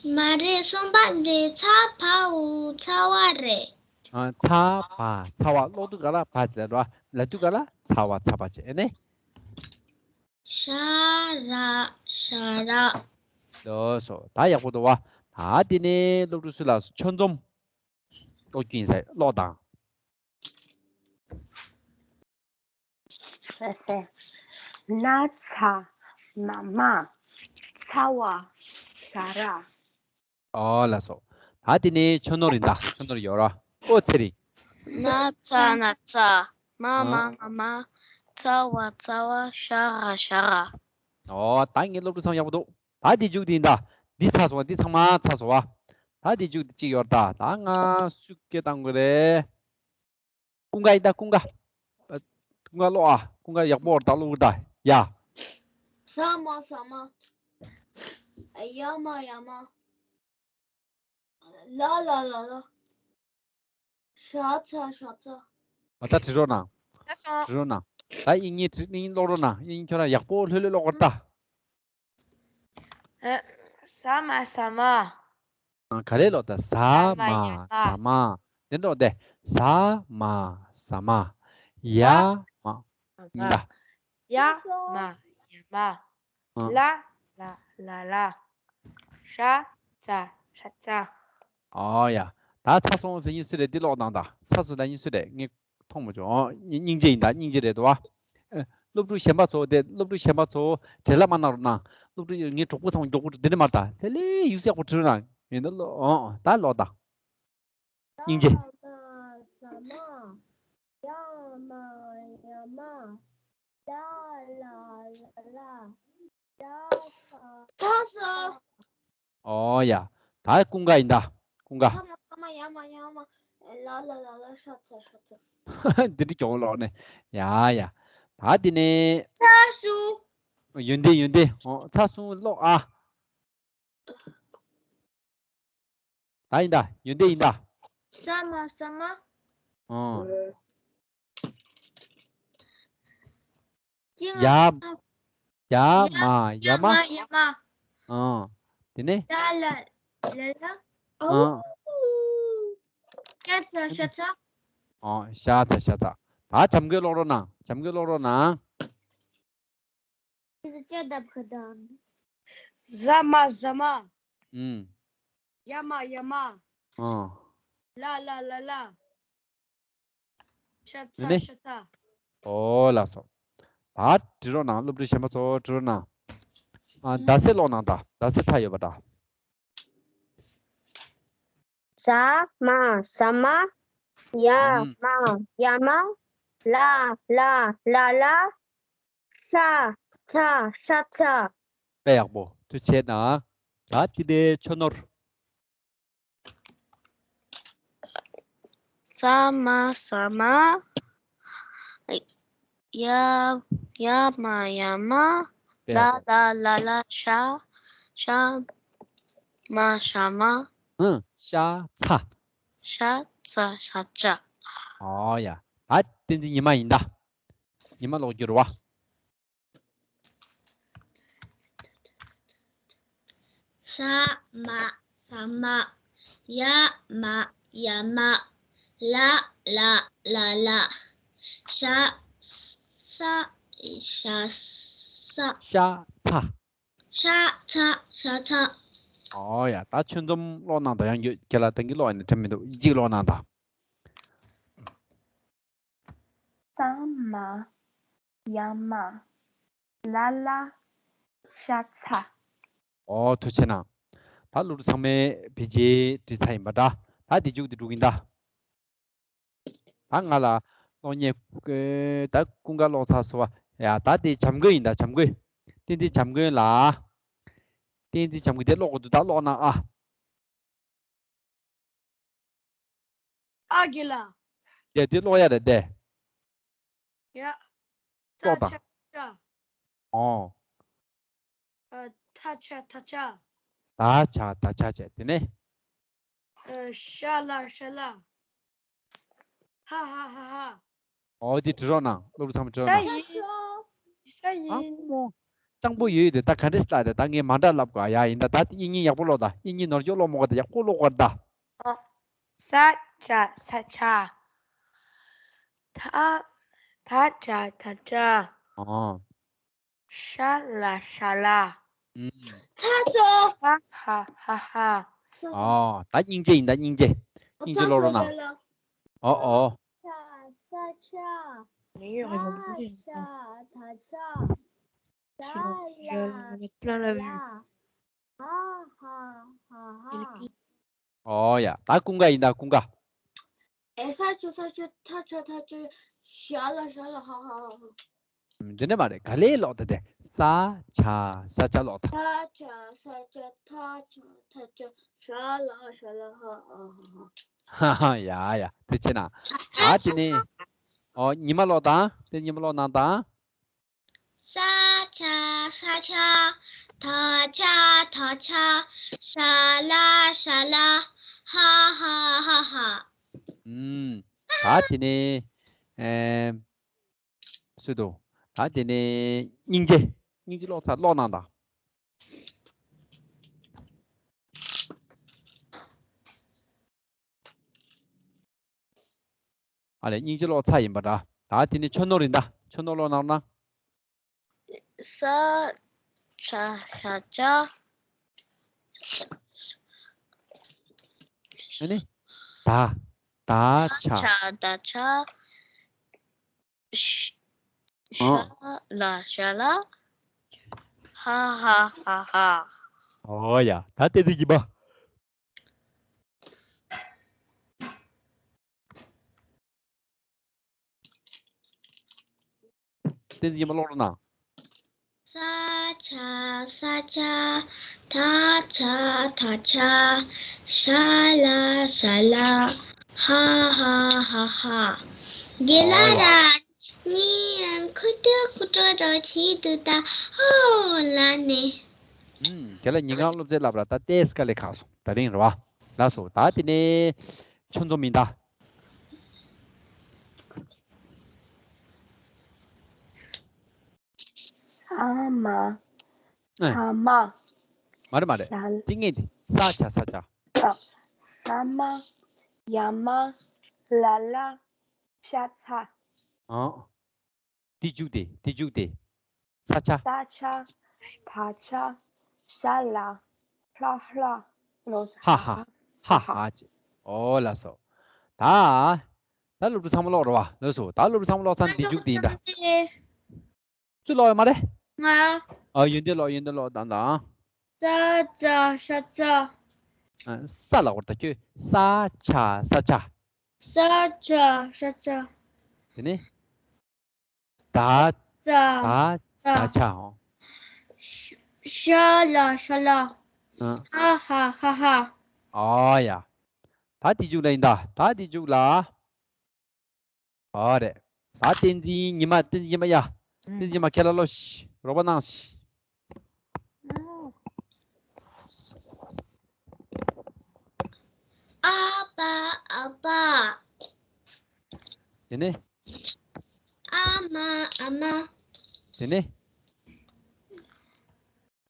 མ་རེད། གསུམ་པ་འདི་ཚ་བ་འུ་ཚ་བ་རེད། ཨ། ཚ་བ་ཚ་བ། ཀློག་དུས་ག་ལ་བ་ཟེར་རོ། ལབ་དུས་ག་ལ་ཚ་བ་ཚ་བ་བྱས་ཨ་ནི། ཤ་ར་ཤ་ར། ལགས་སོ། ད་ཡག་པོ་འདུག་བ། ད་དེ་ནས་སློབ་ཕྲུག་སུ་ལ་ཆོས་འཛོམས། ཀློག་རྒྱུ་ཡིན་ཟེར་ཀློག་དང་། ས་སེ། ན་ཚ་ན་མ། ཚ་བ་ཤ་ར། ཨོ་ལགས་སོ། ད་དེ་ནས་ཆོས་ནོར་ཡིན་ད། ཆོས་ནོར་ཡོད་ར། ཨོ་ཚེ་རིང་། ན་ཚ་ན་ཚ། མ་མ་མ་མ། ཚ་བ་ཚ་བ། ཤ་ར་ཤ་ར། ཨོ། ད་ངའི་སློབ་ཕྲུག་ཚང་ཡག་པོ་འདུག་ད་འདི་མཇུག་འདི་ཡིན་ད། འདི་ཚར་སོང་བ། འདི་ཚང་མ་ཚར་སོང་བ། ད་འདི་མཇུག་འདི་གཅིག་ཡོད་ད། ད་ང་སུ་སྐད་བཏང་དགོས་རེད། ཀུན་དགའ་ཡིན་ད། ཀུན་དགའ། ཀུན་དགའ་ཀློག་ཨ། ཀུན་དགའ་ཡག་པོ་བར་ད་ཀློག་ད་ཡ། ས་མ་ས་མ། ཡ་མ་ཡ་མ། ལ་ལ་ལ་ལ། ཤ་ཚ་ཤ་ཚ། ཨ། ད་བྲི་རོགས་གནང་། ད་སོང་། བྲི་རོགས་གནང་། ད་དབྱིན་ཡིག་བྲི། དབྱིན་ཡིག་ཀློག་རོགས་གནང་། དབྱིན་ཡིག་ཁྱོད་རང་ཡག་པོ་ལྷོད་ལྷོད་ཀློག་གོ་ད། ཨ། ས་མ་ས་མ། ཨ། ག་རེ་ཀློག་ད། ས་མ་ས་མ། དེ་འདྲ་ཀློག་དེ། ས་མ་ས་མ། ཡ་མ། ད། ཡ་མ་ཡ་མ། ཨ། ལ་ལ་ལ་ལ། ཤ་ཚ་ཤ་ཚ། ཨོ་ཡ། ད་ཚར་སོང་ཟེར་མཁན་སུ་རེད། འདི་ཀློག་གནང་ད། ཚར་སོང་ཟེར་མཁན་སུ་རེད། ངས་མཐོང་མ་བྱུང་། ཨོ། སྙིང་རྗེ་ཡིན་ད། སྙིང་རྗེ་རེད་དོ། ཨ། སློབ་ཕྲུག་གཞན་པ་ཚོ་དེ། སློབ་ཕྲུག་གཞན་པ་ཚོ་བྲེལ་བ་མ་གནང་རོགས་གནང་། སློབ་ཕྲུག་ངའི་གྲོགས་པོ་ཚང་མགྱོགས་པོ་འདི་འདྲ་མ་རེད་ད། ལྷོད་ལྷོད་ཡིག་གཟུགས་ཡག་པོ་བྲིས་རོགས་གནང་། ཡིན་ད་ལོ། ཨོ། ད་ཀློག་ད། སྙིང་རྗེ། ས་མ་ས་མ། ཡ་མ་ཡ་མ། ལ་ལ་ལ་ལ། ལ་ས། ཚར་སོང་། ཨོ་ཡ། ད་ཀུན་དགའ་ཡིན་ད། ཀུན་དགའ། ས་མ་ས་མ། ཡ་མ་ཡ་མ། ལ་ལ་ལ་ལ། ཤ་ཚ་ཤ་ཚ། འདི་འདྲ་གྱོང་ལོག་ནས། ཡ་ཡ། ད་འདི་ནས། ཚར་སོང་། ཡོན་ཏན། ཡོན་ཏན། ཨོ། ཚར་སོང་། ཀློག་ཨ། ད་ཡིན་ད། ཡོན་ཏན་ཡིན་ད། ས་མ་ས་མ། ཨོ། ཅི། ཡ། ཡ་མ་ཡ་མ། ཡ་མ་ཡ་མ། ཨོ། དེ་ནས། ལ་ལ་ལ་ལ། ཨོ། ཨོ། ཤ་ཚ་ཤ་ཚ། ཨོ། ཤ་ཚ་ཤ་ཚ། ད་བྱམས་མགོན་ཀློག་རོགས་གནང་། བྱམས་མགོན་ཀློག་རོགས་གནང་། ཟ་མ་ཟ་མ། ཨུམ། ཡ་མ་ཡ་མ། ཨ། ལ་ལ་ལ་ལ། ཤ་ཚ། ནི། ཤ་ཚ། ཨོ་ལགས་སོ། ད་བྲི་རོགས་གནང་། སློབ་ཕྲུག་གཞན་པ་ཚོ་བྲི་རོགས་གནང་། ཨ། ཟླ་ཟེར་ཀློག་གནང་ད། ཟླ་ཟེར་ཚར་ཡོད་པ་འདྲ། ཟ་མ་ཟ་མ། ཡ་ཨུམ། མ་ཡ་མ། ལ་ལ་ལ་ལ། ཤ་ཚ་ཤ་ཚ། དཔེ་ཡག་པོ། ཐུགས་རྗེ་གནང་། ད་དེ་ནས་ཆོས་ནོར། ས་མ་ས་མ། ཡ་ཡ་མ་ཡ་མ། དཔེ་ཡག་པོ། ལ་ལ་ལ་ལ། ཤ་ཤ་མ་ཤ་མ། ཧུམ། ཤ་ཚ། ཤ་ཚ་ཤ་ཚ། ཨོ་ཡ། ད་བསྟན་འཛིན་ཉི་མ་ཡིན་ད། ཉི་མ་ཀློག་རྒྱུ་རེད་བ། ས་མ་ས་མ། ཡ་མ་ཡ་མ། ལ་ལ་ལ་ལ། ཤ་ཤ་ཤ་ཤ། ཤ་ཚ། ཤ་ཚ་ཤ་ཚ། ཨོ་ཡ། ད་ཆོས་འཛོམས་ཀློག་གནང་དང་། ཡང་ཁྱེད་ལ་ད་གིན་ཀློག་ཡ་ནི་དྲན་མི་འདུག་གཅིག་ཀློག་གནང་དང་། ས་མ་ཡ་མ། ལ་ལ་ཤ་ཚ། ཨོ། ཐུགས་རྗེ་གནང་། ད་སློབ་ཕྲུག་ཚང་མས་ཕལ་ཆེར་བྲིས་ཚར་ཡིན་པ་འདྲ། ད་འདི་མཇུག་འདི་འགྲོ་གི་ཡིན་ད། ད་ང་ལ་ཀློག་མཁན། ད་ཀུན་དགའ་ཀློག་ཚར་སོང་བ། ཡ། ད་དེ་བྱམས་མགོན་ཡིན་ད། བྱམས་མགོན། བསྟན་འཛིན་བྱམས་མགོན་ལགས། བསྟན་འཛིན་བྱམས་མགོན། དེ་ཀློག་དགོས་འདུག་ད་ཀློག་གནང་ཨ། ཨ་རྒན་ལགས། དེ་དེ་ཀློག་ཡ་རེད་དེ། ཡ། ཀློག་དང་། ད་ཆ་ད་ཆ། ཨོ། ཨ། ད་ཆ་ད་ཆ། ད་ཆ་ད་ཆ་བྱས། དེ་ནས། ཨ། ཤ་ལ་ཤ་ལ། ཧ་ཧ་ཧ་ཧ། ཨོ། དེ་བྲི་རོགས་གནང་། སློབ་ཕྲུག་ཚང་མ་བྲི་རོགས་གནང་། ཡིན། ཤ་ཡིན། ཨ་མོ། སྤྱང་པོ་ཡོད་དེ། ད་ག་འདྲས་ལབ་དེ། ད་ངས་མ་འདྲ་ལབ་དགོས། ཡ། ཡིན་ད། ད་དབྱིན་ཡིག་ཡག་པོ་ཀློག་ད། དབྱིན་ཡིག་ནོར་འཁྱོག་ཀློག་མ་དགོས་ད། ཡག་པོ་ཀློག་དགོས་ད། ཨ། ས་ཆ་ས་ཆ། ད་ད་ཆ་ད་ཆ། ཨོ། ཤ་ལ་ཤ་ལ། ཨུམ། ཚར་སོང་། ཧ་ཧ་ཧ་ཧ། ཨོ། ད་སྙིང་རྗེ་ཡིན་ད། སྙིང་རྗེ། སྙིང་རྗེ་ཀློག་རོགས་གནང་། ཨོ་ཨོ། ས་ཆ་ས་ཆ། ད་ཆ་ད་ཆ། ཤ་ལ་ཤ་ལ། ཧ་ཧ་ཧ་ཧ། ཨོ་ཡ། ད་ཀུན་དགའ་ཡིན་ད། ཀུན་དགའ། ཨེ་ས་ཆ་ས་ཆ་ཐ་ཆ་ཐ་ཆ་ཤ་ལ་ཤ་ལ་ཧ་ཧ་ཧ། འདི་འདྲ་མ་རེད། ག་ལེ་ཀློག་ད་དེ། ས་ཆ་ས་ཆ་ཀློག་ད། ས་ཆ་ས་ཆ་ཐ་ཆ་ཐ་ཆ་ཤ་ལ་ཤ་ལ་ཧ་ཧ་ཧ། ཧ་ཧ། ཡ་ཡ། དེ་བྱས་ན། ད་དེ་ནས། ཨོ། ཉི་མ་ཀློག་དང་། དེ་ཉི་མ་ཀློག་གནང་དང་། ས་ཆ་ས་ཆ་ཐ་ཆ་ཐ་ཆ་ཤ་ལ་ཤ་ལ་ཧ་ཧ་ཧ་ཧ། ཨུམ། ད་དེ་ནས། ཨེམ། སུ་འདུག་ད་དེ་ནས་སྙིང་རྗེ། སྙིང་རྗེ་ཀློག་ཚར། ཀློག་གནང་དང་། ཨ་ལས། སྙིང་རྗེ་ཀློག་ཚར་ཡིན་པ་འདྲ། ད་དེ་ནས་ཆོས་ནོར་ཡིན་ད། ཆོས་ནོར་ཀློག་གནང་ན། ས་ཆ་ཤ་ཆ། ཨ་ནི། ད། ད་ཆ། ཆ་ད་ཆ། ཤ་ཨ། ལ་ཤ་ལ། ཧ་ཧ་ཧ་ཧ། ཨོ་ཡ། ད་དེ་དེ་ཡིན་པ། དེ་ཚོ་ཉི་མ་ཀློག་རོགས་གནང་། ས་ཆ་ས་ཆ་ཐ་ཆ་ཐ་ཆ་ཤ་ལ་ཤ་ལ་ཧ་ཧ་ཧ་ཧ། རྒན་ལགས། ཨོ་ཡ། ར་ནི་ཁུ་ཏུ་ཁུ་ཏུ་རོ་ཆི་དུ་ད་ཨོ་ལ་ནི། ཨུམ། རྒན་ལགས་ཉིན་གང་སློབ་ཚན་བསླབ་ར། ད་ཏེས་དཀའ་ལས་ཁག་སོང་། ད་རིང་རེད་བ། ལགས་སོ། ད་དེ་ནས་ཆུ་འཛོམས་ཡིན་ད། ཨ་མ། ཨེ། ཨ་མ། མ་རེད་མ་རེད། ཞལ། ཏིང་ངེ་འདི། ས་ཆ་ས་ཆ། ས། ས་མ། ཡ་མ། ལ་ལ། ཤ་ཚ། ཨང་། འདི་འཇུག་སྟེ། འདི་འཇུག་སྟེ། ས་ཆ། ས་ཆ། ད་ཆ། ཤ་ལ། ལྷ་ལྷ། ལོ། ཧ་ཧ། ཧ་ཧ་ཅེ། ཨོ་ལགས་སོ། ད། ད་སློབ་ཕྲུག་ཚང་མ་ཀློག་རོགས། ལགས་སོ། ད་སློབ་ཕྲུག་ཚང་མ་ཀློག་ཚར་ན་འདི་འཇུག་སྟེ་ཡིན་ད། སུ་ཀློག་ཡོད་མ་རེད། ང་། ཨ། ཡོན་ཏན་ཀློག་ཡོན་ཏན་ཀློག་དང་དང་། ས་ཆ་ཤ་ཆ། ཨ། ས་ལ་བོར་ད་ཁྱོད། ས་ཆ་ས་ཆ། ས་ཆ་ཤ་ཆ། དེ་ནས། ད། ས། ད། ད་ཆ་འོ། ཤ་ལ་ཤ་ལ། ཨ། ཧ་ཧ་ཧ་ཧ། ཨོ་ཡ། ད་དེ་འཇུག་ལ་ཡིན་ད། ད་དེ་འཇུག་ལ། ཨོ་རེད། ད་བསྟན་འཛིན་ཉི་མ། བསྟན་འཛིན་ཉི་མ་ཡ། བསྟན་འཛིན་ཉི་མ་ཁྱེད་ལ་ལོ་ཤི། རོགས་པ་གནང་ཤི། ཨ་ཕ་ཨ་ཕ། དེ་ནས། ཨ་མ་ཨ་མ། དེ་ནས།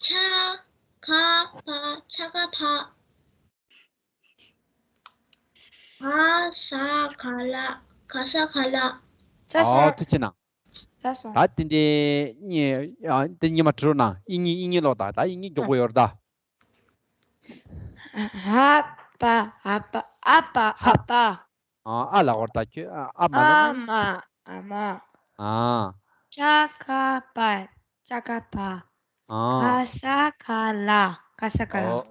ཆ་ག་ཕ། ཆ་ག་ཕ། ག་ས་ག་ལ། ག་ས་ག་ལ། ཨོ། ཐུགས་རྗེ་གནང་། ད་དེ་འདྲའི་གཉིས། ཨ། དེ་གཉིས་མ་བྲི་རོགས་གནང་། ཨི་གཉིས། ཨི་གཉིས་ཀློག་ད། ད་ཨི་གཉིས་མགྱོགས་པོ་ཡོད་རེད་ད། ཨ་ཕ་ཨ་ཕ། ཨ་ཕ་ཨ་ཕ། ཨ། ཨ་ལ་བོར་ད་ཁྱོད། ཨ། ཨ་མ་ལ། ཨ་མ་ཨ་མ། ཨ། ཆ་ག་ཕ། ཆ་ག་ཕ། ཨ། ག་ས་ག་ལ། ག་ས་ག་ལ། ཨོ།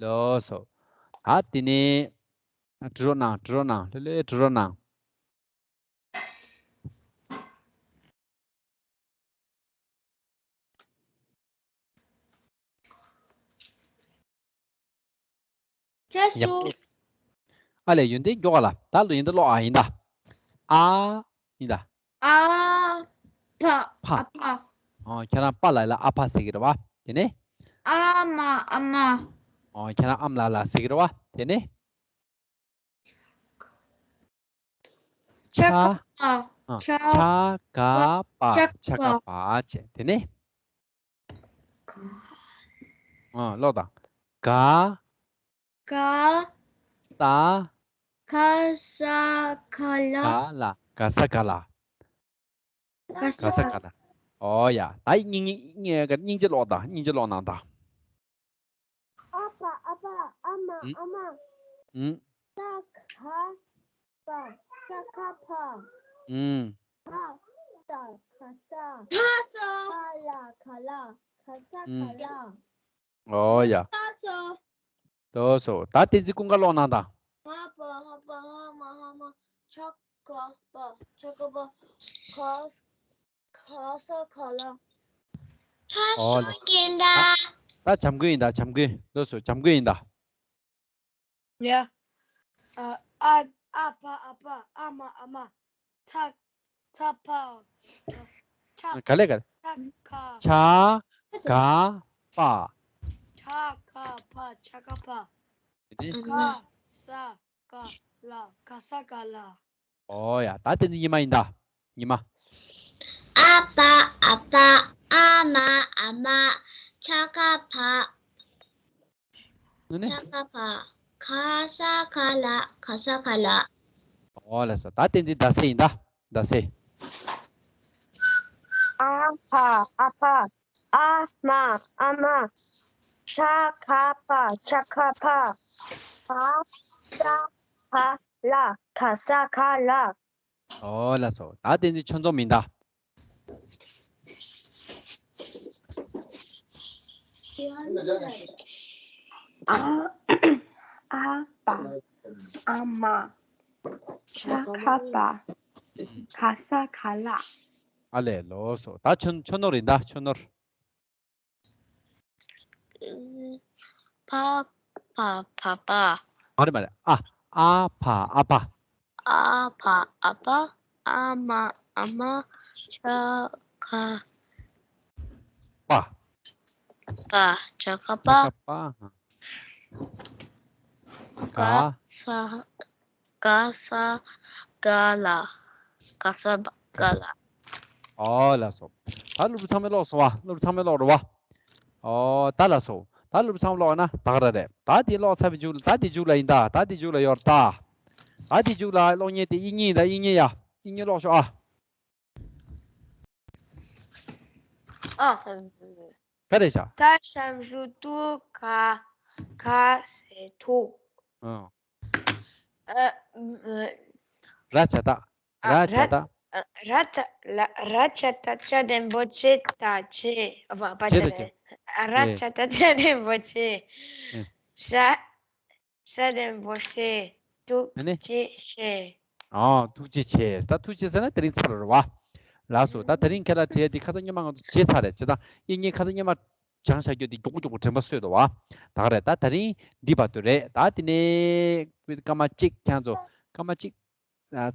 ལགས་སོ། ད་དེ་ནས་བྲི་རོགས་གནང་། བྲི་རོགས་གནང་། ལྷོད་ལྷོད་བྲི་རོགས་གནང་། ཅེས་སུ། ཨ་ལས། ཡོན་ཏན་མགྱོགས་པ་ལ། ད་ལོ་ཡོན་ཏན་ཀློག་ཨ་ཡིན་ད། ཨ་ཡིན་ད། ཨ་ཕ། ཕ། ཨ་ཕ། ཨོ། ཁྱེད་རང་པ་ལ་ལ་ཨ་ཕ་ཟེར་གི་རེད་བ། དེ་ནས། ཨ་མ་ཨ་མ། ཨོ། ཁྱེད་རང་ཨམ་ལ་ལ་ཟེར་གི་རེད་བ། དེ་ནས། ཆ་ག་པ། ཨ། ཆ་ག་པ། ཆ་ག་པ་བྱས། དེ་ནས། ག། ཨ། ཀློག་དང་། ག། ག། ས། ག་ས་ག་ལ། ག་ལ། ག་ས་ག་ལ། ག་ས་ག་ལ། ཨོ་ཡ། ད་སྙིང་སྙིང་སྙིང་རྗེ་ཀློག་དང་། སྙིང་རྗེ་ཀློག་གནང་དང་། ཨ་ཕ་ཨ་ཕ། ཨ་མ་ཨ་མ། ཨུམ། ས་ག་པ། ས་ག་པ། ཨུམ། ག་ས་ག་ས། ག་ས། ག་ལ་ག་ལ། ག་ས་ག་ལ། ཨོ་ཡ། ལགས་སོ། ད་བསྟན་འཛིན་ཀུན་དགའ་ཀློག་གནང་དང་། ཧ་པ་ཧ་པ། ཧ་མ་ཧ་མ། ཆ་ག་པ། ཆ་ག་པ། ག་ག་ས་ག་ལ། ཨོ་ལ། ད་ད་བྱམས་མགོན་ཡིན་ད། བྱམས་མགོན། ལགས་སོ། བྱམས་མགོན་ཡིན་ད། ཡ། ཨ་ཨ་ཨ་ཕ་ཨ་ཕ། ཨ་མ་ཨ་མ། ཚ་ཚ་ཕ། ཚ་ག་ལེ་ག་ལེ། ཚ་ག་ཆ་ག་པ། ཆ་ག་པ། ཆ་ག་པ། དེ་ནས། ག་ས་ག་ལ། ག་ས་ག་ལ། ཨོ་ཡ། ད་དེ་ནི་ཉི་མ་ཡིན་ད། ཉི་མ། ཨ་པ་ཨ་པ། ཨ་མ་ཨ་མ། ཆ་ག་ཕ། ནི་ནི། ཆ་ག་ཕ། ག་ས་ག་ལ། ག་ས་ག་ལ། ཨོ་ལགས་སོ། ད་དེ་ནི་ཟླ་ཚེས་ཡིན་ད། ཟླ་ཚེས། ཨ་ཕ་ཨ་ཕ། ཨ་མ་ཨ་མ། ཆ་ག་ཕ། ཆ་ག་ཕ། ག་ས་ག་ལ། ག་ས་ག་ལ། ཨོ་ལགས་སོ། ད་དེ་ནི་ཆུ་འཛོམས་ཡིན་ད། ཨ་ཨ་པ། ཨ་མ། ཆ་ག་པ། ག་ས་ག་ལ། ཨ་ལས། ལགས་སོ། ད་ཆུ་ཆུ་ནོར་ཡིན་ད། ཆུ་ནོར། ཕ་ཕ་ཕ་ཕ། མ་རེད་མ་རེད། ཨ་ཨ་ཕ་ཨ་ཕ། ཨ་ཕ་ཨ་ཕ། ཨ་མ་ཨ་མ། ཆ་ག་པ། པ། ཆ་ག་པ། ཆ་ག་པ། ག་ས་ག་ས་ག་ལ། ག་ས་ག་ལ། ཨོ་ལགས་སོ། ད་སློབ་ཕྲུག་ཚང་མས་ཀློག་སོང་བ། སློབ་ཕྲུག་ཚང་མས་ཀློག་རེད་བ། ཨོ་ད་ལགས་སོ། ད་སློབ་ཕྲུག་ཚང་མས་ཀློག་ན་ད་ག་རང་རེད། ད་དེ་ཀློག་ཚར་བའི་མཇུག་ལ། ད་དེ་མཇུག་ལ་ཡིན་ད། ད་དེ་མཇུག་ལ་ཡོད་རེད་ད། ད་དེ་མཇུག་ལ་ཀློག་མཁན་དེ་དབྱིག་གཉེན་ཡིན་ད། དབྱིག་གཉེན་ཡ། དབྱིག་གཉེན་ཀློག་ཤོག་ཨ། ཨ། ག་རེ་བྱ། ད་ཞབས་ཞུ་དུ་ག་ག་ཟེར་དུ། ཨ། ཨ། ར་བྱ་ད། ཨ། ར་བྱ་ད། ར་བྱ་ལ། ར་བྱ་ད་བྱ་ལྡན་པོ་ཆེ་ད་ཆེ། ཨ་བ་བ་ཆེ་ཆེ་ད་ད་ཆེ། ཆེ། ར་ཨེ། བྱ་ད་བྱ་ལྡན་པོ་ཆེ། ཨེ། ཤ། ཤ་ལྡན་པོ་ཆེ། ཐུགས་ཨ་ནི། རྗེ་ཆེ། ཨ། ཐུགས་རྗེ་ཆེ། ད་ཐུགས་རྗེ་ཆེ་ཟེར་ན་དེ་རིང་ཚར་རེད་བ། ལགས་སོ། ད་དེ་རིང་ཁྱེད་རང་བྲིས་དེ་ཁ་སང་སྔོན་མ་ང་ཚོ་བརྗེད་ཚར་རེད། བྱས་ཙང་དབྱིག་གཉེན་ཁ་སང་སྔོན་མ་སྦྱངས་བཞག་རྒྱུ་དེ་མགྱོགས་པོ་མགྱོགས་པོ་དྲན་པ་གསོས་འདུག་བ། ད་ག་རེད། ད་དེ་རིང་འདི་བར་དུ་རེད། ད་དེ་ནས་སྐར་མ་གཅིག་ཁྱེད་ཚོ་སྐར་མ་གཅིག་ཨ།